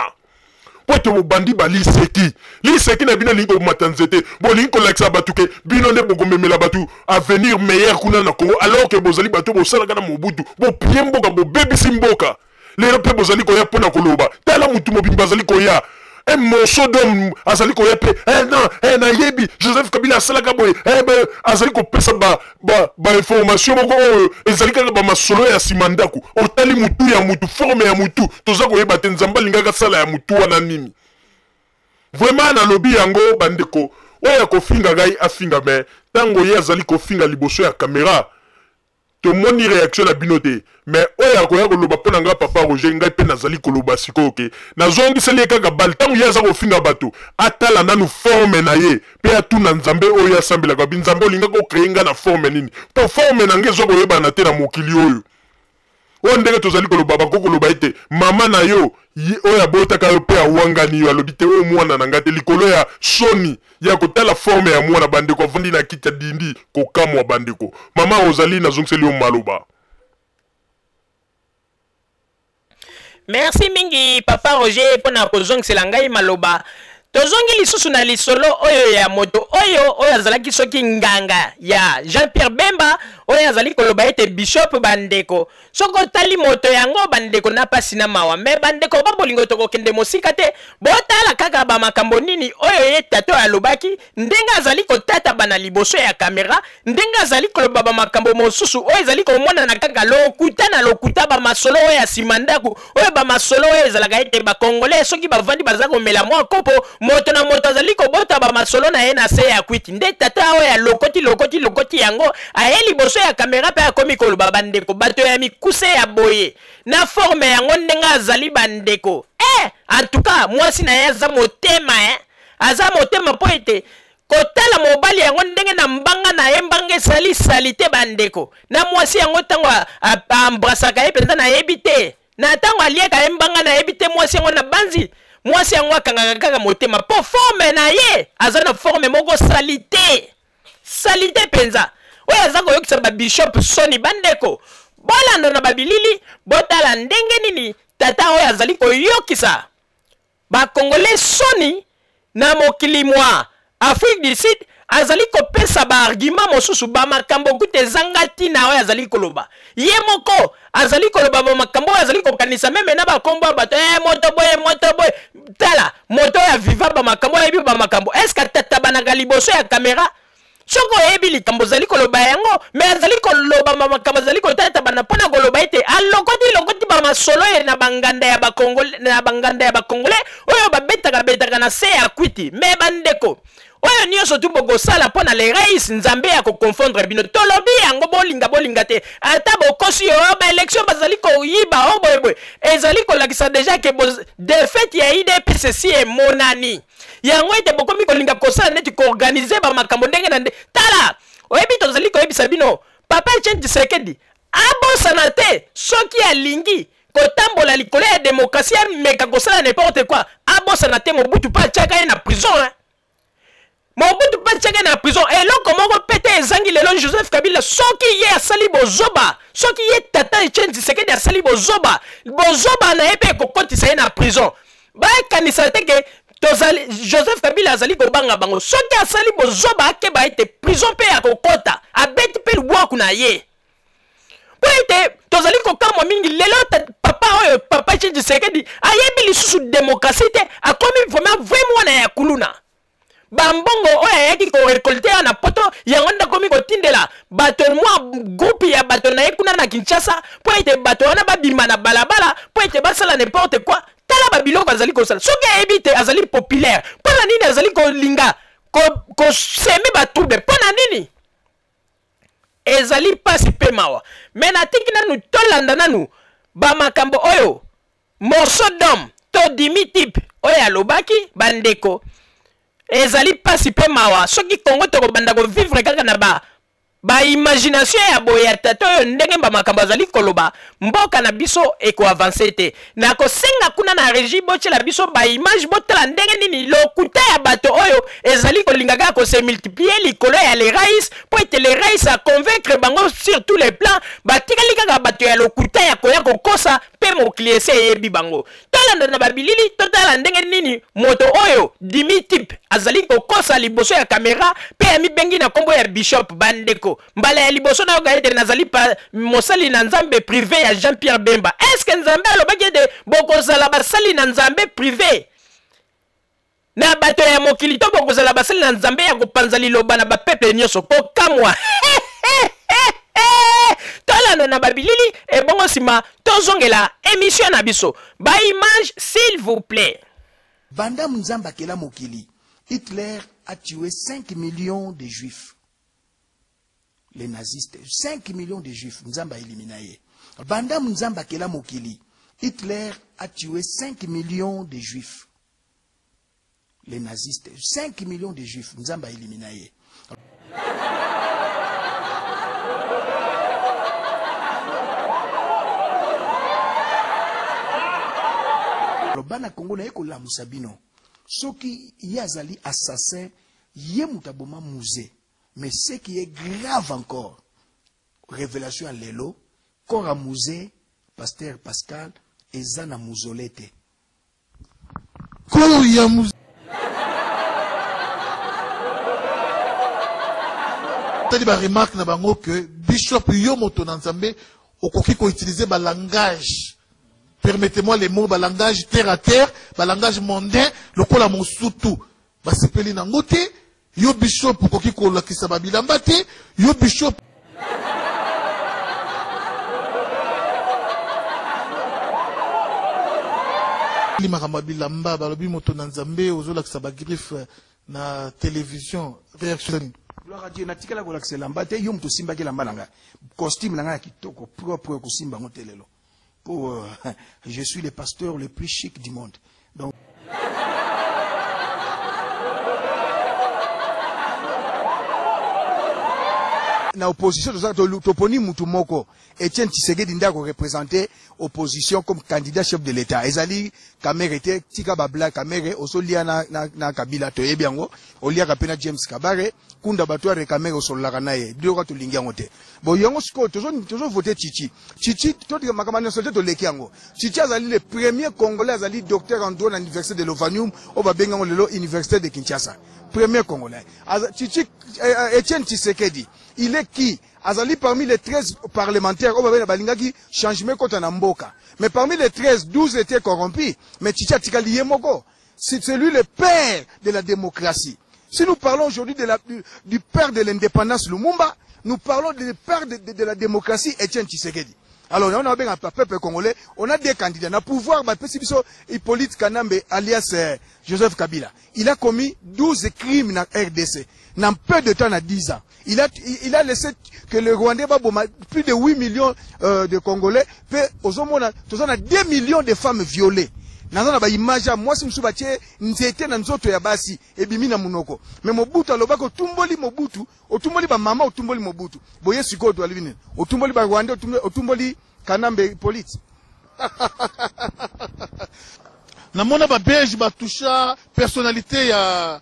mpo ete bobandi baliseki liseki na bino elingi komata nzete, bolingi kolakisa bato ke bino nde bokomemela bato avenir meilleur kuna na Congo, alors ke bozali bato bosalaka na Mobutu, bopie mboka, bobebisi mboka. Lelo mpe bozali koya mpo na koloba, tala motu mobimba azali koya, un morceau d'homme azali koya mpe eh, non eh, nayebi Joseph Kabila asalaka boye eh, ba, azali kopesa bainformation ba, ba moko oyo ezali kaka bamasolo ya nsima ndako. Otali motu ya motu, forme ya motu, toza koyeba te Nzambe alingaka sala ya motu wana nini. Vraiment nalobi yango bandeko, oyo akofinga ngai afinga, me ntango ye azali kofinga liboso ya kamera, tomoni reaction na bino te. Mais oyo akoya koloba mpo na ngai papa Roger, ngai mpe nazali koloba sikoyo ke nazongiseli ye kaka bale. Ntango ye aza kofinga bato, atala nanu forme na ye mpe atuna Nzambe oyo asambelaka, bi Nzambe olingaki okreye ngai na forme nini? Mpo forme na ngai ezwa koyebana te na mokili oyo. Oyo ndenge tozali koloba, bakoki koloba ete mama na yo oyo abotaka yo mpe awangani yo, alobi te oyo mwana na ngai te, likolo ya soni ya kotala forme ya mwana. Bandeko, avandi na kiti ya dindi, kokamwa. Bandeko, mama Rosalie, nazongiseli yo maloba. Merci mingi papa Roger mpona kozongisela ngai maloba. Tozongi lisusu na lisolo oyo ya moto oyo oyo azalaki soki nganga ya Jean-Pierre Bemba, oyo azali koloba ete bishop. Bandeko, soki otali moto yango, bandeko, na pasi na mawa, me bandeko ba bolingo, tokokende mosika te, botala kaka bamakambo nini oyo ye tato alobaki, ndenge azali kotataba na liboso ya kamera, ndenge azali koloba bamakambo mosusu oyo ezali komonana kaka lokuta na lokuta, bamasolo oyo ya nsima ndako, oyo bamasolo oyo ezalaka ete bakongole soki bavandi baza komela mwa kopo, moto na moto azali kobota bamasolo na ye na se ya kwiti. Nde tata oyo alokoti lokoti lokoti yango, aye liboso ya kamera mpe akomi koloba. Bandeko, bato ya mikuse ya boye na forme yango ndenge azali, bandeko, eh, en tout cas mwasi na ye aza motema, eh? Aza motema mpo ete kotala mobali yango ndenge na mbanga na ye, mbanga esali sali te. Bandeko, na mwasi yango, ntango aembrasaka ye mpenza, nayebi te, na ntango aliaka ye mbanga, nayebi te, mwasi yango na banzi, mwasi yango akangaka kaka motema, mpo forme na ye aza na forme moko sali te, sali te mpenza, oyo aza koyokisa babishop soni. Bandeko, bolanda na babilili, botala ndenge nini tata oyo azali koyokisa bakongole soni na mokili mwa Afrique du Sud. Azali kopesa baargument mosusu, bamakambo kuta ezanga ntina oyo azali koloba. Ye moko azali koloba bamakambo oyo azali kokanisa, meme na bakombo ya bato, eh, moto boye, moto boye. Tala moto oyo aviva bamakambo, ayebi bamakambo, eske atatabanaka liboso ya kamera? Soki oyebi likambo ozali koloba yango, me azali koloba makambo, azali kotatabana mpo na koloba ete alokoti lokoti. masolo ye na banganda ya bakongole na banganda ya bakongole oyo babetaka betaka na se ya kwiti. Me bandeko, oyo nyonso tu bokosala mpo na le rais, Nzambe ya koconfondre bino. Tolobi yango, bolinga bolinga te, ata bokosi yo baélection bazali koyiba o boyeboye, ezali kolakisa deja ke défaite ya UDPS esi emonani. Yango ete bokomi kolinga kosala neti koorganiser bamakambo ndenge na nde. Tala, oyebi, tozali koyebisa bino, papa Etienne Tshisekedi abosana te, soki alingi kotambola likolo ya démocratie, ameka kosala n'importe quoi, abosana te Mobutu mpe atiaka ye na prison, hein? Mobutu mpe atiaka ye na prison. Eloko moko mpe te ezangi lelo Joseph Kabila. Soki ye asali bozoba, soki ye tata Etienne Tshisekedi asali bozoba, bozoba na ye mpe ekokotisa ye na prison. Bakanisa te ke tozali Joseph Kabila azali kobanga bango. Soki asali bozoba, akeba ete prison mpe ya kokota, abeti mpe lubwaku na ye. Mpo ete tozali kokamwa mingi lelo, papa oyo, papa Etienne Tshisekedi, ayebi lisusu démocratie te. Akomi vraiment vrai mwana ya kuluna. Bambongo oyo ayaki korécolter ya na Poto, yango nde akomi kotindela bato, mwa groupe ya bato na ye kuna na Kinshasa, mpo ete bato wana babima na balabala mpo ete basala n'importe quoi. Tala babiloko azali kosala. Soki ayebi te azali populaire, mpo na nini azali kolinga kosemer batrouble? Mpo na nini? Ezali mpasi mpe mawa. Me natiki nanu tolanda nanu bamakambo oyo morceau d'homme to dimi type oyo alobaki. Bandeko, ezali mpasi mpe mawa soki Kongo tokobanda kovivre kaka na ba baimagination ya boye ya tata oyo. Ndenge bamakambo azali koloba, mboka na biso ekoavancer te. Nakosenga kuna na régie botiela biso baimage, botala ndenge nini lokuta ya bato oyo ezali kolinga kaka kose multiplier likolo ya le rais, mpo ete le rais aconvaincre bango sur tous les plans. Batikali kaka bato ya lokuta ya koya kokosa, mpe mokili esi eyebi bango. Tolanda na babilili, totala ndenge nini moto oyo dimi type azali kokosa liboso ya kamera mpe amibengi na nkombo ya bishop. Bandeko, mbala ya liboso nayoka ete nazali pa mosali na Nzambe privé ya Jean Pierre Bemba. Est-ce Nzambe alobaki ete bokozala basali na Nzambe privé na bato ya mokili, to bokozala basali na Nzambe ya kopanza liloba na bapeuple nyonso? Kokamwa. Tolanda na babilili, ebongo nsima tozongela émission na biso. Baimage, s'il vous plaît. Banda Nzambe akela mokili, Hitler a tué 5 millions de juifs, les nazistes, 5 millions de juifs, Nzambe aélimina ye. Banda Nzambe akela mokili, Hitler a tué 5 millions de juifs, les nazistes, 5 millions de juifs, Nzambe aélimina ye. Bana Kongo, naye kolamusa bino. Soki ye azali assassin, ye moto aboma Mzee. Mais ce qui est grave encore, révélation ya lelo, corps ya Mzee, pasteur Pascal, eza na mausolée te. Corps ya Mzee tali baremarque na bango ke bishop, yo moto na Nzambe, okoki koutiliser balangage, permettez-moi les mots, balangage terre à terre, balangage mondain lokola mosutu. Basepeli nango te. Yo bishop, okoki kolakisa babilamba te, yo bishop. Makambo ya bilamba, balobi moto na Nzambe ozolakisa bagriffe na télévision. Réaction nini? Gloire à Dieu, natikala kolakisa elamba te. Yo moto osimbaki elamba na ngai, costume na ngai ya kitoko, propre, kosimba yango te lelo po je suis le pasteur le plus chic du monde. Donc na opposition toza, toponi mutu moko, Etienne Tshisekedi, nde akoreprésente opposition comme candidat chef de l'État. Ezali Kamerhe te. Tika babla. Kamerhe ozolia na Kabila, toyebi yango. Oliaka mpe na James Kabare kunda bato ya Kamerhe, osololaka na ye. Biloko tolingi yango te. Bon, yango sikoyo tozovote Tshitshi. Tshitshi, totika makambo nyonso te, toleki yango. Tshitshi azali le premier Congolais azali docteur en droit na université de Lovanium, oyo babengi yango lelo université de Kinshasa. Premier Congolais Tshitshi. Etienne Tshisekedi, il est qui? Azali parmi les 13 parlementaires oyo babena balingaki changement ekota na mboka. Mais parmi les 13, 12 étaient corrompus, mais Tshitshi atikali ye moko. C'est lui le père de la démocratie. Si nous parlons aujourd'hui du père de l'indépendance, Lumumba, nous parlons du père de la démocratie, Etienne Tshisekedi. Alors yango nabenga peuple congolais, on a deux candidats na pouvoir. Bapesi biso Hippolyte Kanambe alias Joseph Kabila. Il a commis 12 crimes na RDC na peu de temps, na 10 ans. Il a laissé que le Rwandais baboma plus de 8 millions de Congolais. Mpe ozomona toza na 2 millions de femmes violées. Naza na baimage ya mwasi mosusu batie nzete na nzoto ya basi, ebimi na monoko. Mais Mobutu alobaki: otumboli Mobutu, otumboli bamama, otumboli Mobutu. Boye sikoyo toalobi nini? Otumboli Barwandais, otumboli Kanambe Hippolyte. Namona Babelge batusha personnalité ya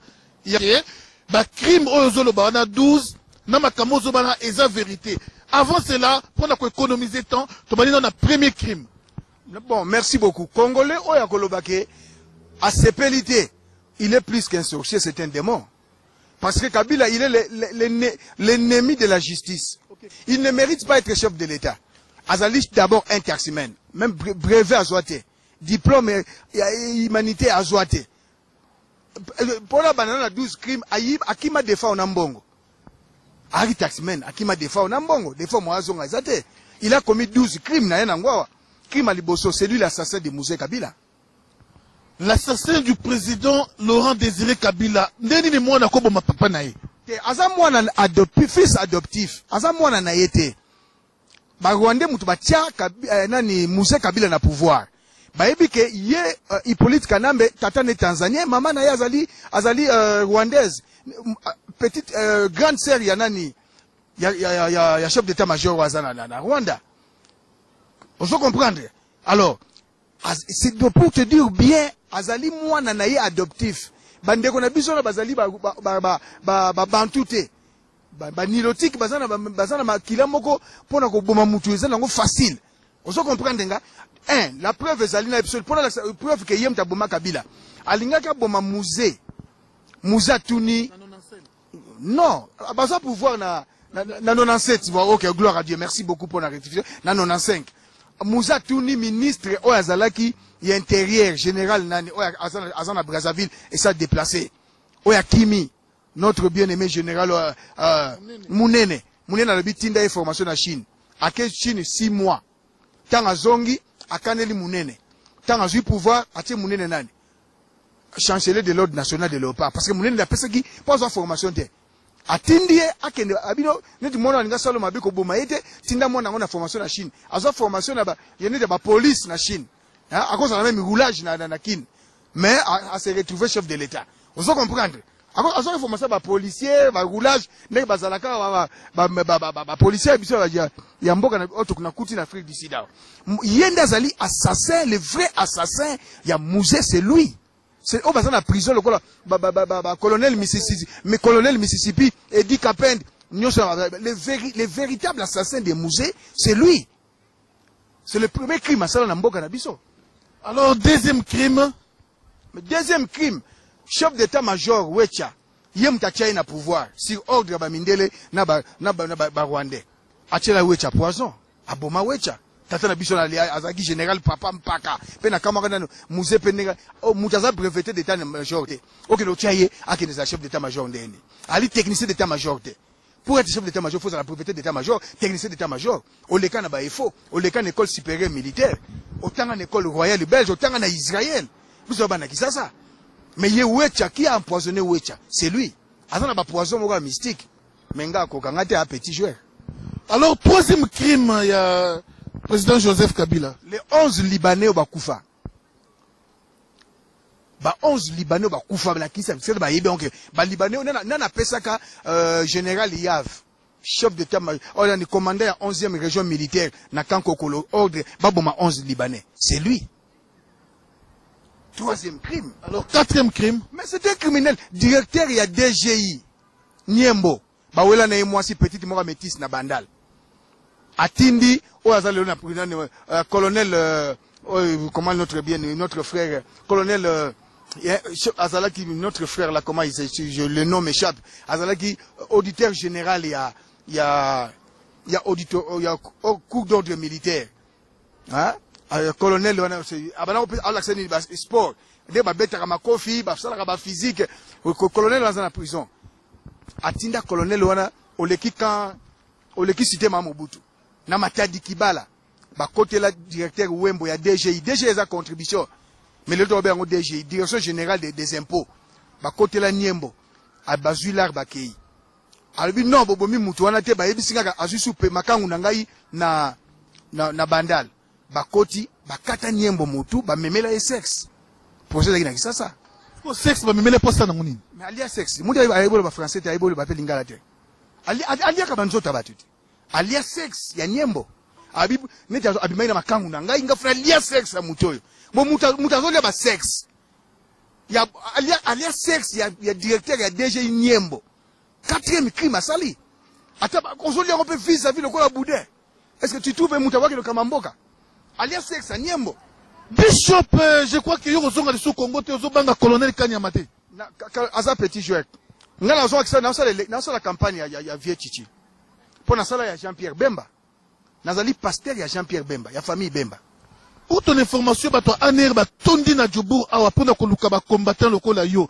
bacrime oyo ozoloba wana 12 na makambo ozoloba wana eza vérité. Avant cela, mpona koéconomiser temps, tobandi nano na premier crime. Bon, merci beaucoup. Congolais oyo akoloba ke asepeli te, il est plus qu'un sorcier, c'est un démon, parce que Kabila, il est l'ennemi de la justice. Il ne mérite pas être chef de l'État. Azali d'abord un taximan, même brevet azwa te, diplôme ya humanité azwa te. Mpona banana na 12 crime, ayib, akima Defao na mbongo. Ayaki taximan, akima Defao na mbongo. Defao mo azonga eza te. Il a commis 12 crimes na ye nango awa. Crime ya liboso, c'est lui l'assassin de Mzee Kabila. L'assassin du président Laurent Désiré Kabila. Nde nini mwana akoboma papa na ye? Te, aza mwana adoptif, fils adoptif. Aza mwana na ye te. Barwandais mutu batia nani, Mzee Kabila na pouvoir. Bayebi ke ye Hippolyte Kanambe, tata ne tanzanien, mama na ye azali rwandaise, petite grande sœur ya nani, ya chef d'état major oyo aza na Rwanda. Ozo comprendre? Alors c'est pour te dire bien, azali mwana na ye adoptif. Bandeko na biso wana bazali babantu ba te, banilotique, baza na makila moko mpona koboma mutu eza nango facile. Ozo comprendre nga? Un, la preuve ezali na biso mpona preuve ke ye moto aboma Kabila. Alingaki aboma Mzee. Mzee atuni non, baza pouvoir na 97. Bon, ok, gloire à Dieu, merci beaucoup pour la rectification. Na 95, Mzee atuni ministre oyo azalaki ya intérieur, général nani oyo aza na Brazzaville, esa déplacé, oyo akimi, notre bien-aimé général Munene. Munene alobi: tinda ye formation na Chine. Ake Chine 6 mois. Ntango azongi, akaneli Munene. Ntango azwi pouvoir, atie Munene nani, chancelier de l'Ordre national de Léopard, parce que Munene apesaki mpo azwa formation te. Atindi ye akende abino neti mwana alinga salo mabe koboma ye te. Tinda mwana yango na formation na Chine. Azwa formation na ye neti ya bapolice na Chine, akozala même roulage na Kine, mais a se retrouver chef de l'État. Ozo comprendre? Azwaki formation ya bapolicier, baroulage, ndenge bazalaka bapolicier biso ya mboka oyo nakuti na Afrique du Sud awa. Ye nde azali assassin, le vrai assassin ya Mzee, c'est lui. C'est oyo baza na prison lokola bacolonel Mississippi, mais colonel Mississippi, Edi Kapend nyonso. Le véritable assassin de Mzee, c'est lui. C'est le premier crime asala na mboka na biso. Alors, deuxième crime? Deuxième crime, chef d'état-major Wecha, ye moto atia ye na pouvoir sur ordre ya bamindele na Barwandais. Atiela Wecha poison, aboma Wecha. Tata na biso azalaki général papa mpaka mpe na kamwaka nano Mzee mpe ndenge moto aza breveté d'état major te, okende otia ye akende ezala chef d'état major ndeni? Ali technicien d'état major te. Pour être chef d'état major, faut la breveté d'état major, technicien d'état major, oleka na baefo, oleka na École supérieure militaire, otanga na École royale belge, otanga na Israël. Biso bana Kisasa. Mais ye Wecha qui a empoisonné Wecha, c'est lui. Aza na bapoison moko ya mystique, mais nga akokanga te, a petit joueur. Alors, troisième crime ya président Joseph Kabila? Les 11 Libanais oyo bakufa, ba 11 Libanais oyo bakufa na Kisa, bayebi onke Balibanais oyo nani apesaka général Yav, chef d'état oyo nani, commandant ya 11e région militaire na Kankokolo, ordre baboma 11 Libanais? C'est lui. Troisième crime. Alors, quatrième crime? Mais c'est un criminel. Directeur ya DGI Niembo, bawela na ye mwasi petite moko métisse na Bandal. Atindi oyo aza lelo na colonel comment, notre bien, notre frère colonel azalaki, notre frère là, comment il je, le nom m'échappe, azalaki auditeur général ya auditeur ya cour d'ordre militaire, hein? Colonel wana abana alakisa nini, sport nde babetaka makofi, basalaka baphysique. Colonel aza na prison. Atinda colonel wana, oleki kan, oleki cité ma Mobutu na Matadi Kibala. Bakotela directeur Wembo ya DGI. DGI eza contribution, mais lelo tokobenga yango DGI, direction générale des impôts. Bakotela Niembo, bazwi lar, bakei. Alobi non, bobomi mutu wana te. Bayebisi ngaka azwi supe makangu na ngai na Bandal. Bakoti, bakata Niembo mutu, bamemela ye sexe. Procès ezalaki na Kisasa. Po sexe bamemela posa nango nini? Mais alia sexe. Mutu ayebi oloba français te, ayebi oloba mpe lingala te. Aliaka banzoto ya bato te. Alia sexe ya Niembo. Abi neti abimaki na makangu na ngai, nga funa alia sexe ya mutu oyo. Bo mutu azolia ba sexe ya alia sexe ya directeur ya DGI Niembo. Quatrième crime asali. Ata ozolia yango mpe vis-à-vis lokola boudin. Est-ce que tu trouves mutu awaki lokamba mboka? Alia sexe ya Niembo. Bishop, je crois que yo kozonga lisusu Congo te, ozobanga colonel Kanyama te. Aza petit joueur. Nga nazwakisa, nasala campagne ya vieux Chichi. Mpo nasala ya Jean-Pierre Bemba. Nazali pasteur ya Jean-Pierre Bemba, ya famille Bemba. Pour ton information, bato ya ANR batondi na Jobourg awa mpona koluka bacombattant lokola yo.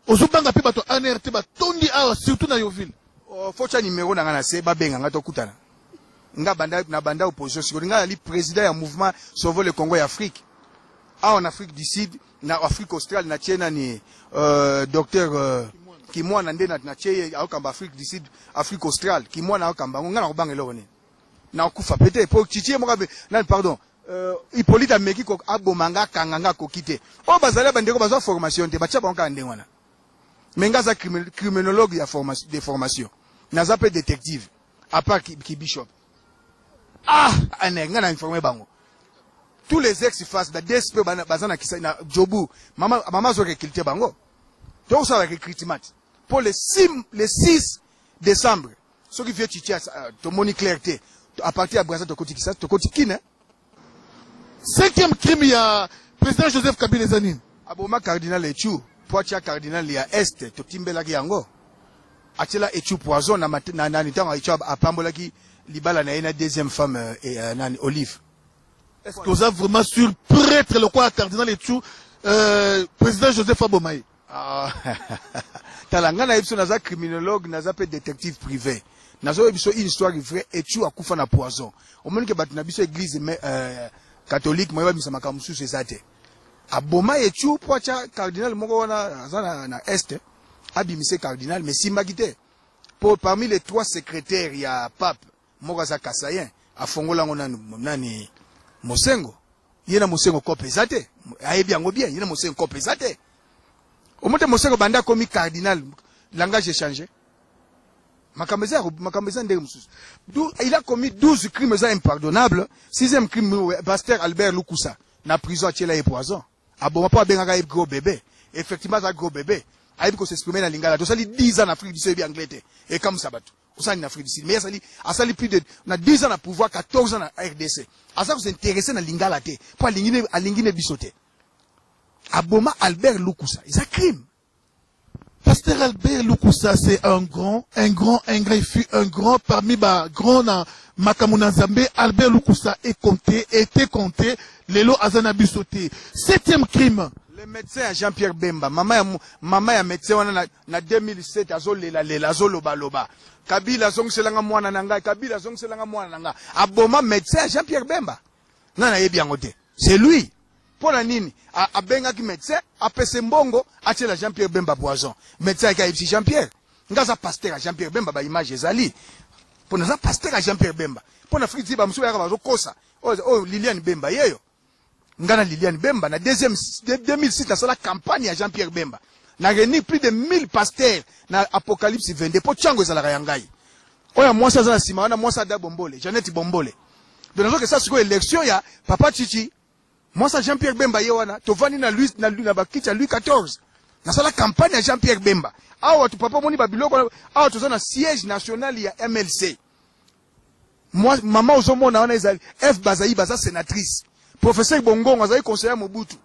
Ozobanga mpe bato ya ANR te, batondi awa surtout na Yoville. Oh, faut tia numéro na nga na se, babenga nga, tokutana. Nga banda na banda opposition sikoyo, nga nali président ya mouvement Sauvons le Congo ya Afrique. Awa na Afrique du Sud, na Afrique australe, na tie nani, docteur Kimwana nde na tie ye aokamba Afrique du Sud, Afrique australe. Kimwana aokamba yango. Nga na kobanga eloko nini? Nakufa peut-être po Chichi ye moko nani, pardon, Hippolyte ameki ko aboma nga, akanga nga, akoki te. Oyo bazali ya bandeko bazwa formation te, batia bango kaka ndenge wana. Mais nga aza criminologue ya de formation, naza mpe détective à part ki bishop. Ah, ane nga na informé bango tous les ex face ba DSP baza na kisa na Jobu. Mama mama azo recruter bango, tokosala recrutement pour le 6, le 6 décembre. Soki vieux Chichi tomoni clair te, à partir ya Brazza tokoti Kisasa, tokoti Kine. Cinquième crime ya président Joseph Kabila eza nini? Aboma cardinal Echu po atia cardinal ya Est. Totimbelaki yango, atiela Echu poison na nani, ntango Echu apambolaki libala na ye na deuxième femme, nani, Olive. Est-ce que oza vraiment sur prêtre lokola cardinal Echu, président Joseph aboma ye? Ah, tala, ngai nayebi biso, naza criminologue, naza mpe détective privé. Nazoyebi biso une histoire vraie. Echu akufa na poison. Omoni ke bato na biso église catholique moye babimisa makambo mosusu eza te. Aboma Echu mpo atya cardinal moko wana aza na Est. Abimise cardinal, mais simbaki te, po parmi les trois secrétaires ya pape, moko aza kasaïen. Afongola yango nani, nani, Mosengo. Ye na Mosengo kope eza te, ayebi yango bien. Ye na Mosengo kope eza te. Omo te, Mosengo banda akomi cardinal, langage échangé, makambo eza, makambo eza ndenge mosusu. Il a commis 12 crimes eza impardonnable. Sixième crime, pasteur Albert Lukusa na prison, atiela ye poison. Aboma mpo abengaka ye gros bébé. Effectivement aza gros bébé, ayebi kos'exprimer na lingala. Tosali 10 ans na Afrique du Sud, oyebi anglais te, ekamwisa bato. Osali na Afrique du Sud, mais asali plus de na 10 ans na pouvoir, 14 ans na RDC, aza kos'intéresser na lingala te mpo alingi ne biso te. Aboma Albert Lukusa, eza crime. Pasteur Albert Lukusa, c'est un grand, un grand, un grand, il fut un grand parmi ba grands na makambo na Nzambe. Albert Lukusa est compté, était compté, lelo aza na biso te. Septième crime. Le médecin ya Jean-Pierre Bemba, mama ya médecin wana na 2007 azolela lela, azoloba loba: "Kabila azongiselanga mwana na ngai, Kabila azongiselanga mwana na ngai." Aboma médecin ya Jean-Pierre Bemba. Ngai nayebi yango te, c'est lui. Mpo na nini abengaki médecin, apese mbongo, atiela Jean-Pierre Bemba poison? Médecin ayaki, ayebisi Jean-Pierre. Nga aza pasteur ya Jean-Pierre Bemba, baimage ezali mpo naza pasteur ya Jean-Pierre Bemba. Mpo na Afrique ti bamosusu bayaka bazokosa. Oyo Liliane Bemba yeyo. Nga na Liliane Bemba na deuxième 2006 nasala campagne ya Jean-Pierre Bemba, na réunir plus de 1000 pasteurs na Apocalypse 22, mpo ntango ezalaka ya ngai. Oyo mwasi aza na nsima wana, mwasi Ada Bombole, Jeannette Bombole. Donc nazokesa sikoyo élection ya papa Chichi. Mwasi ya Jean-Pierre Bemba ye wana. Tovandi na Louis, na bakiti ya Louis 14. Nasala campagne ya Jean-Pierre Bemba awa. To papa omoni babiloko awa, toza na siège national ya MLC. Moi, mama ozomona wana ezali F bazali baza sénatrice. Professeur Bongongo azali conseiller Mobutu.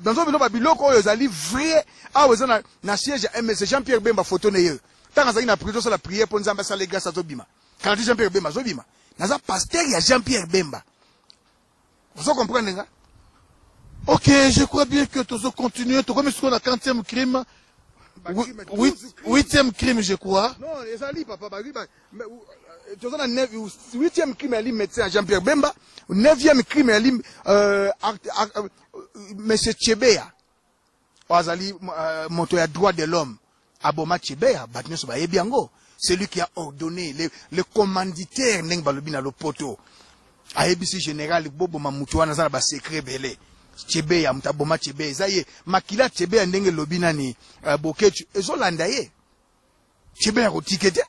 Nazo bino babiloko oyo ezali vrai. Awa eza na siège ya MLC. Jean Pierre Bemba, photo na ye ntango azali na prison, osala prière mpo Nzambe asala grâce, azobima. Kala te Jean Pierre Bemba azobima. Naza pasteur ya Jean Pierre Bemba, ozo comprendre nga? Ok, je crois bien que tozo continuer. Tokomi sikoyo na quantième crime? Huitième crime, je crois. Non, ezali papa Toza na 8e crime yali médecin ya Jean Pierre Bemba. 9e crime yali monsieur Chebeya, oyo azali moto ya droit de l'homme. Aboma Chebeya, bato nyonso bayebi yango. Celui qui a ordonné, le commanditaire, ndenge balobi na lopoto, ayebisi général: boboma mutu wana, aza na basecret ebele. Chebeya, moto aboma Chebeya eza ye. Makila Chebeya, ndenge elobi nani, Boketu, ezolanda ye. Chebeya kotike te.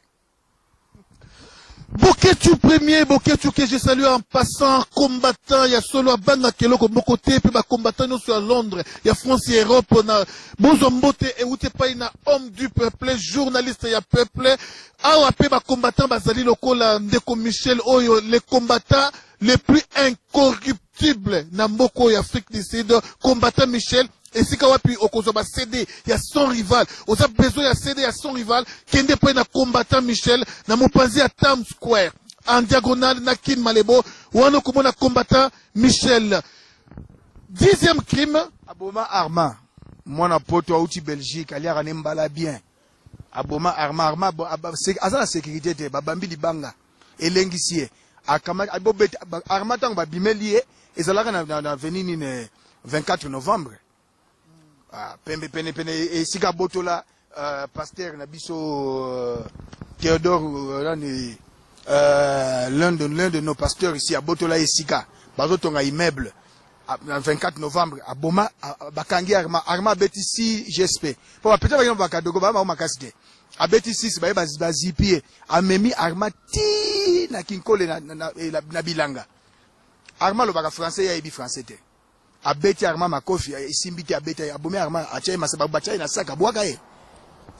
Boketu premier, Boketu que je salue en passant, combattant, ya solo abanga keloko moko te, pe ba combattant nyonso ya Londres, ya France, ya Europe, na bozwa mbote euti epai na homme du peuple, journaliste ya peuple. Awa pe ba combattant bazali lokola ndeko Michel oyo, les combattants les plus incorruptibles na mboka oyo Afrique du Sud, combattant Michel, esika wapi okozwa ba CD ya Sans Rival. Oza besoin ya CD ya Sans Rival, kende mpe na combattant Michel na mopanzi ya Times Square, en diagonale na Kin Malebo, wana okomona combattant Michel. 10e crime. Aboma Armand, mwana poto auti Belgique, aliaka ne mbala bien. Aboma Armand. Armand aza na sécurité te, babambi libanga, elengisi ye. Bobeta Armand ntango babimeli ye, ezalaka na veni nini, 24 novembre. Ah, pembe pene pene esika abotola pasteur na biso Théodore, nani, l'un de nos pasteurs ici, abotola esika bazotonga immeuble na 24 novembre. Aboma, bakangi Arma. Arma abeti 6 GSP mpo bapeta bakino bakadogo baa bango makasi te. Abeti 6, baye bazipi ye, amemi Arma ti na Kinkole na bilanga. Arma alobaka français, ye ayebi français te. Abeti Arma makofi, esimbi te. Abeti, abomi Arma, atia ye masa, batia ye na sac, abwaka ye.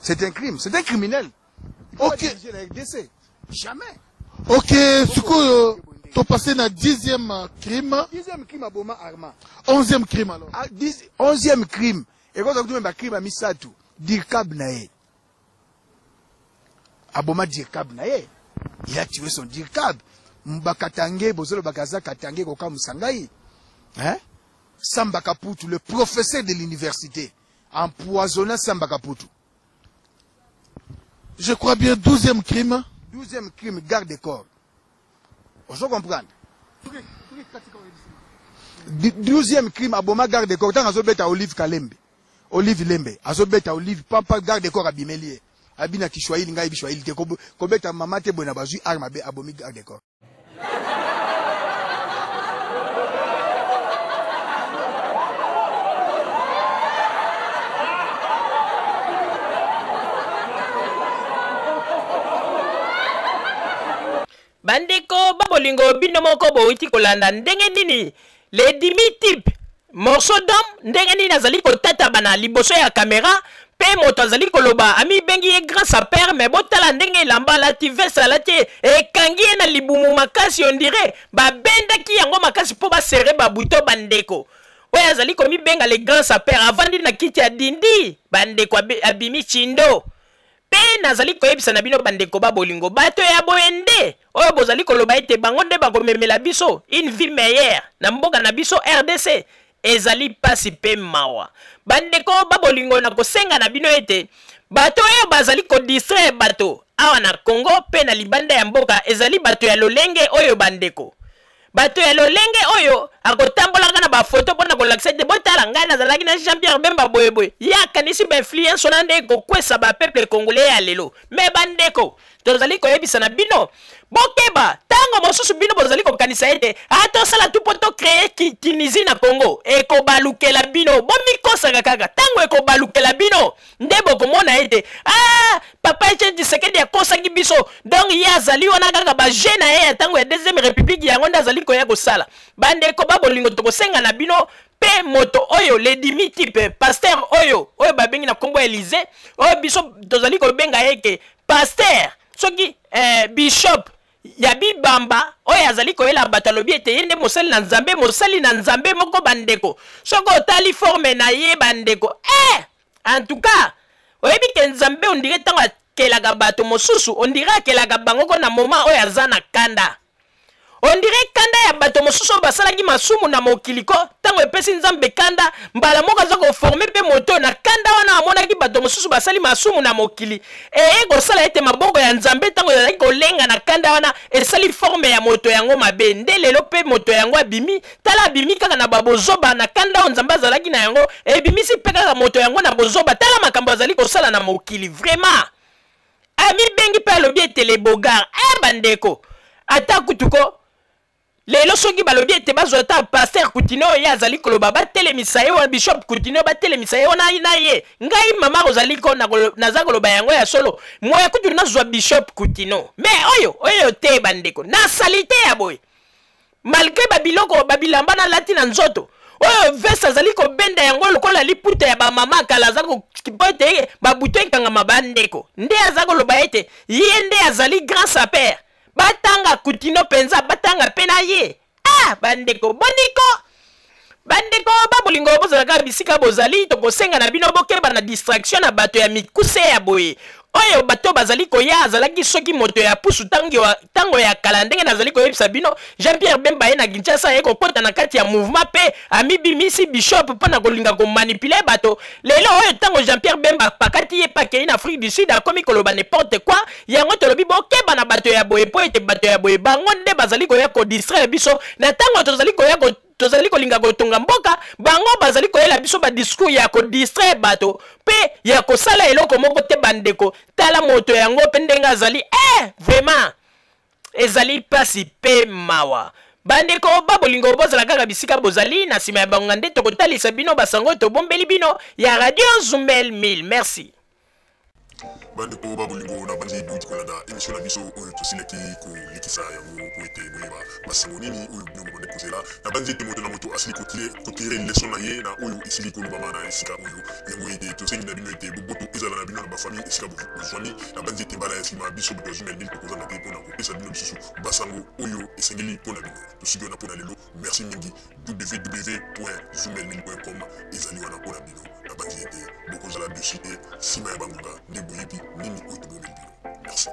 C'est un crime, c'est un criminel. Ok. Diriger la RDC, jamais. Ok, sikoyo topasse na 10e crime. 10e crime, aboma Arma. 11e crime alors. Ah, 11e crime ekozala kutu bacrime ya misato. Dircab na ye, aboma dircab na ye. Il a tué son dircab. Bakatange bozolobaka aza katange, kokamwisa ngai, hein? Samba Kaputu, le professeur de l'université, empoisonna Samba Kaputu. Je crois bien 12e crime. 12e crime, garde de corps. Ozo comprendre? 12e crime, aboma garde de corps ntango azobeta Olive Kalembe, Olive Lembe azobeta Olive pampa, garde de corps abimeli ye, abi na Kiswahili: ngai yebi Swahili te, kobeta mama te. Boye na bazwi arme, abe abomi garde de corps. Bandeko babolingo, bino moko bowuti kolanda ndenge nini le dimi type morceau d'homme, ndenge nini azali kotatabana liboso ya kamera mpe moto azali koloba, amibengi ye grand sapeur. Mais botala ndenge elamba alati, veste alati ekangi ye na libumu makasi, on dirait babendaki yango makasi mpo baserrer baboutons. Bandeko, oyo azali komibenga le grand sapeur avandi na kiti ya dindi. Bandeko, abimi chindo. Mpe nazali koyebisa na bino, bandeko ba bolingo, bato ya boye nde oyo bozali koloba ete bango nde bakomemela biso une vie meilleure na mboka na biso RDC. Ezali mpasi mpe mawa. Bandeko ba bolingo, na kosenga na bino ete bato oyo bazali kodistraire bato awa na Congo mpe na libanda ya mboka ezali bato ya lolenge oyo. Bandeko, bato ya lolenge oyo akotambolaka na bafoto mpo na kolakisa ete botala ngai nazalaki na Jean Pierre Bemba boyeboye, ye akanisi bainfluence wana nde ekokwesa bapeuple congolais ya lelo. Mais bandeko, tozali koyebisa na bino, bokeba. Ntango mosusu bino bozali kokanisa ete atosala tu mpo tocréer Tunisie na Congo, ekobalukela bino. Bomikosaka kaka. Ntango ekobalukela bino nde bokomona ete ah, papa Etienne Tshisekedi akosaki biso. Donc ye azali wana kaka bajeu na ye ya ntango ya deuxième république, yango nde azali koya kosala. Bandeko ba bolingo, tokosenga na bino mpe moto oyo le dimi type pasteur oyo babengi na nkombo ya Elize, oyo biso tozali kobenga ye ke pasteur soki bishop ya bibamba, oyo azali koyela bato, alobi ete ye nde mosali na Nzambe, mosali na Nzambe moko. Bandeko, soki otali forme na ye, bandeko, en tout cas oyebi ke Nzambe, on dirait ntango akelaka bato mosusu, on dirait akelaka bango ko na moment oyo aza na kanda. On dirait kanda ya bato mosusu oyo basalaki masumu na mokili ko ntango epesi Nzambe kanda, mbala moko aza koforme mpe moto na kanda wana amonaki bato mosusu basali masumu na mokili, eye kosala ete maboko ya Nzambe ntango ezalaki kolenga na kanda wana esali forme ya moto yango mabe. Nde lelo mpe moto yango abimi, tala abimi kaka na babozoba na kanda oyo Nzambe azalaki na yango, ebimisi mpe kaka moto yango na bozoba. Tala makambo azali kosala na mokili vraiment. Amibengi mpe alobi ete le bogar. Eh bandeko, ata kutu ko lelo soki balobi ete bazwa ata pasteur Kutino oyo ye azali koloba batelemisa ye wana, bishop Kutino batelemisa ye wana na ye, ngai mama ozali ko naza koloba yango ya solo, moya kutu nazwa bishop Kutino, mais oyo oyo te bandeko, na salite ya boye, malgre babiloko babilamba nalati na nzoto oyo veste azali kobenda yango lokola liputa ya bamama kala, aza mpo ete babuto ekangama. Bandeko, nde aza koloba ete ye nde azali grand saper, batanga Kutino mpenza, batanga mpe na ye. Ah bandeko, boniko bandeko ba bolingo, bozalaka bisika bozali, tokosenga na bino bokeba na distraction na bato ya mikuse ya boye oyo bato bazali koya. Azalaki soki moto ya pusu ntango ya kala, ndenge nazali koyebisa bino, Jean Pierre Bemba ye na Kinshasa ye kokɔta na kati ya mouvement mpe amibimisi bishop mpo na kolinga komanipuler bato. Lelo oyo ntango Jean Pierre Bemba apakati ye mpe akei na Afrique du Sud, akomi koloba n'importe quoi. Yango tolobi bokeba na bato ya boye, mpo ete bato ya boye bango nde bazali koya kodistraire biso na ntango tozali koya tozali kolinga kotonga mboka. Bango bazali koyela biso badiscours ya kodistraire bato mpe ya kosala eloko moko te. Bandeko, tala moto yango mpe ndenge azali. Eh, vraiment ezali mpasi mpe mawa. Bandeko ba bolingo, bozala kaka bisika bozali, na nsima ya bangonga nde tokotalisa bino basango tobombeli bino ya Radio Zumbel 1000. Merci. Bandeko ba bolingo, na banzi bouti kolanda émission na biso oyo tosilaki kolekisa yango po ete boyeba basango nini oyo bino bobandi kozela. Na banzi ete moto na moto asili kotirer leçon na ye na oyo esili kolobama na esika oyo. Yango ete tosengi na bino ete boboto ezala na bino na bafamille esika bozwami. Na banzi ete mbala ya nsima biso bato ya Zumel 1000 tokozanga te mpona kopesa bino lisusu basango oyo esengeli mpo na bino. Tosuki wana mpo na lelo. Merci mingi. www.zumel1000.com ezali wana mpo na bino. Na banzi ete bokozala dessus te nsima ya bangonga nde boyebi nini oyo tobomeli bino. Merci.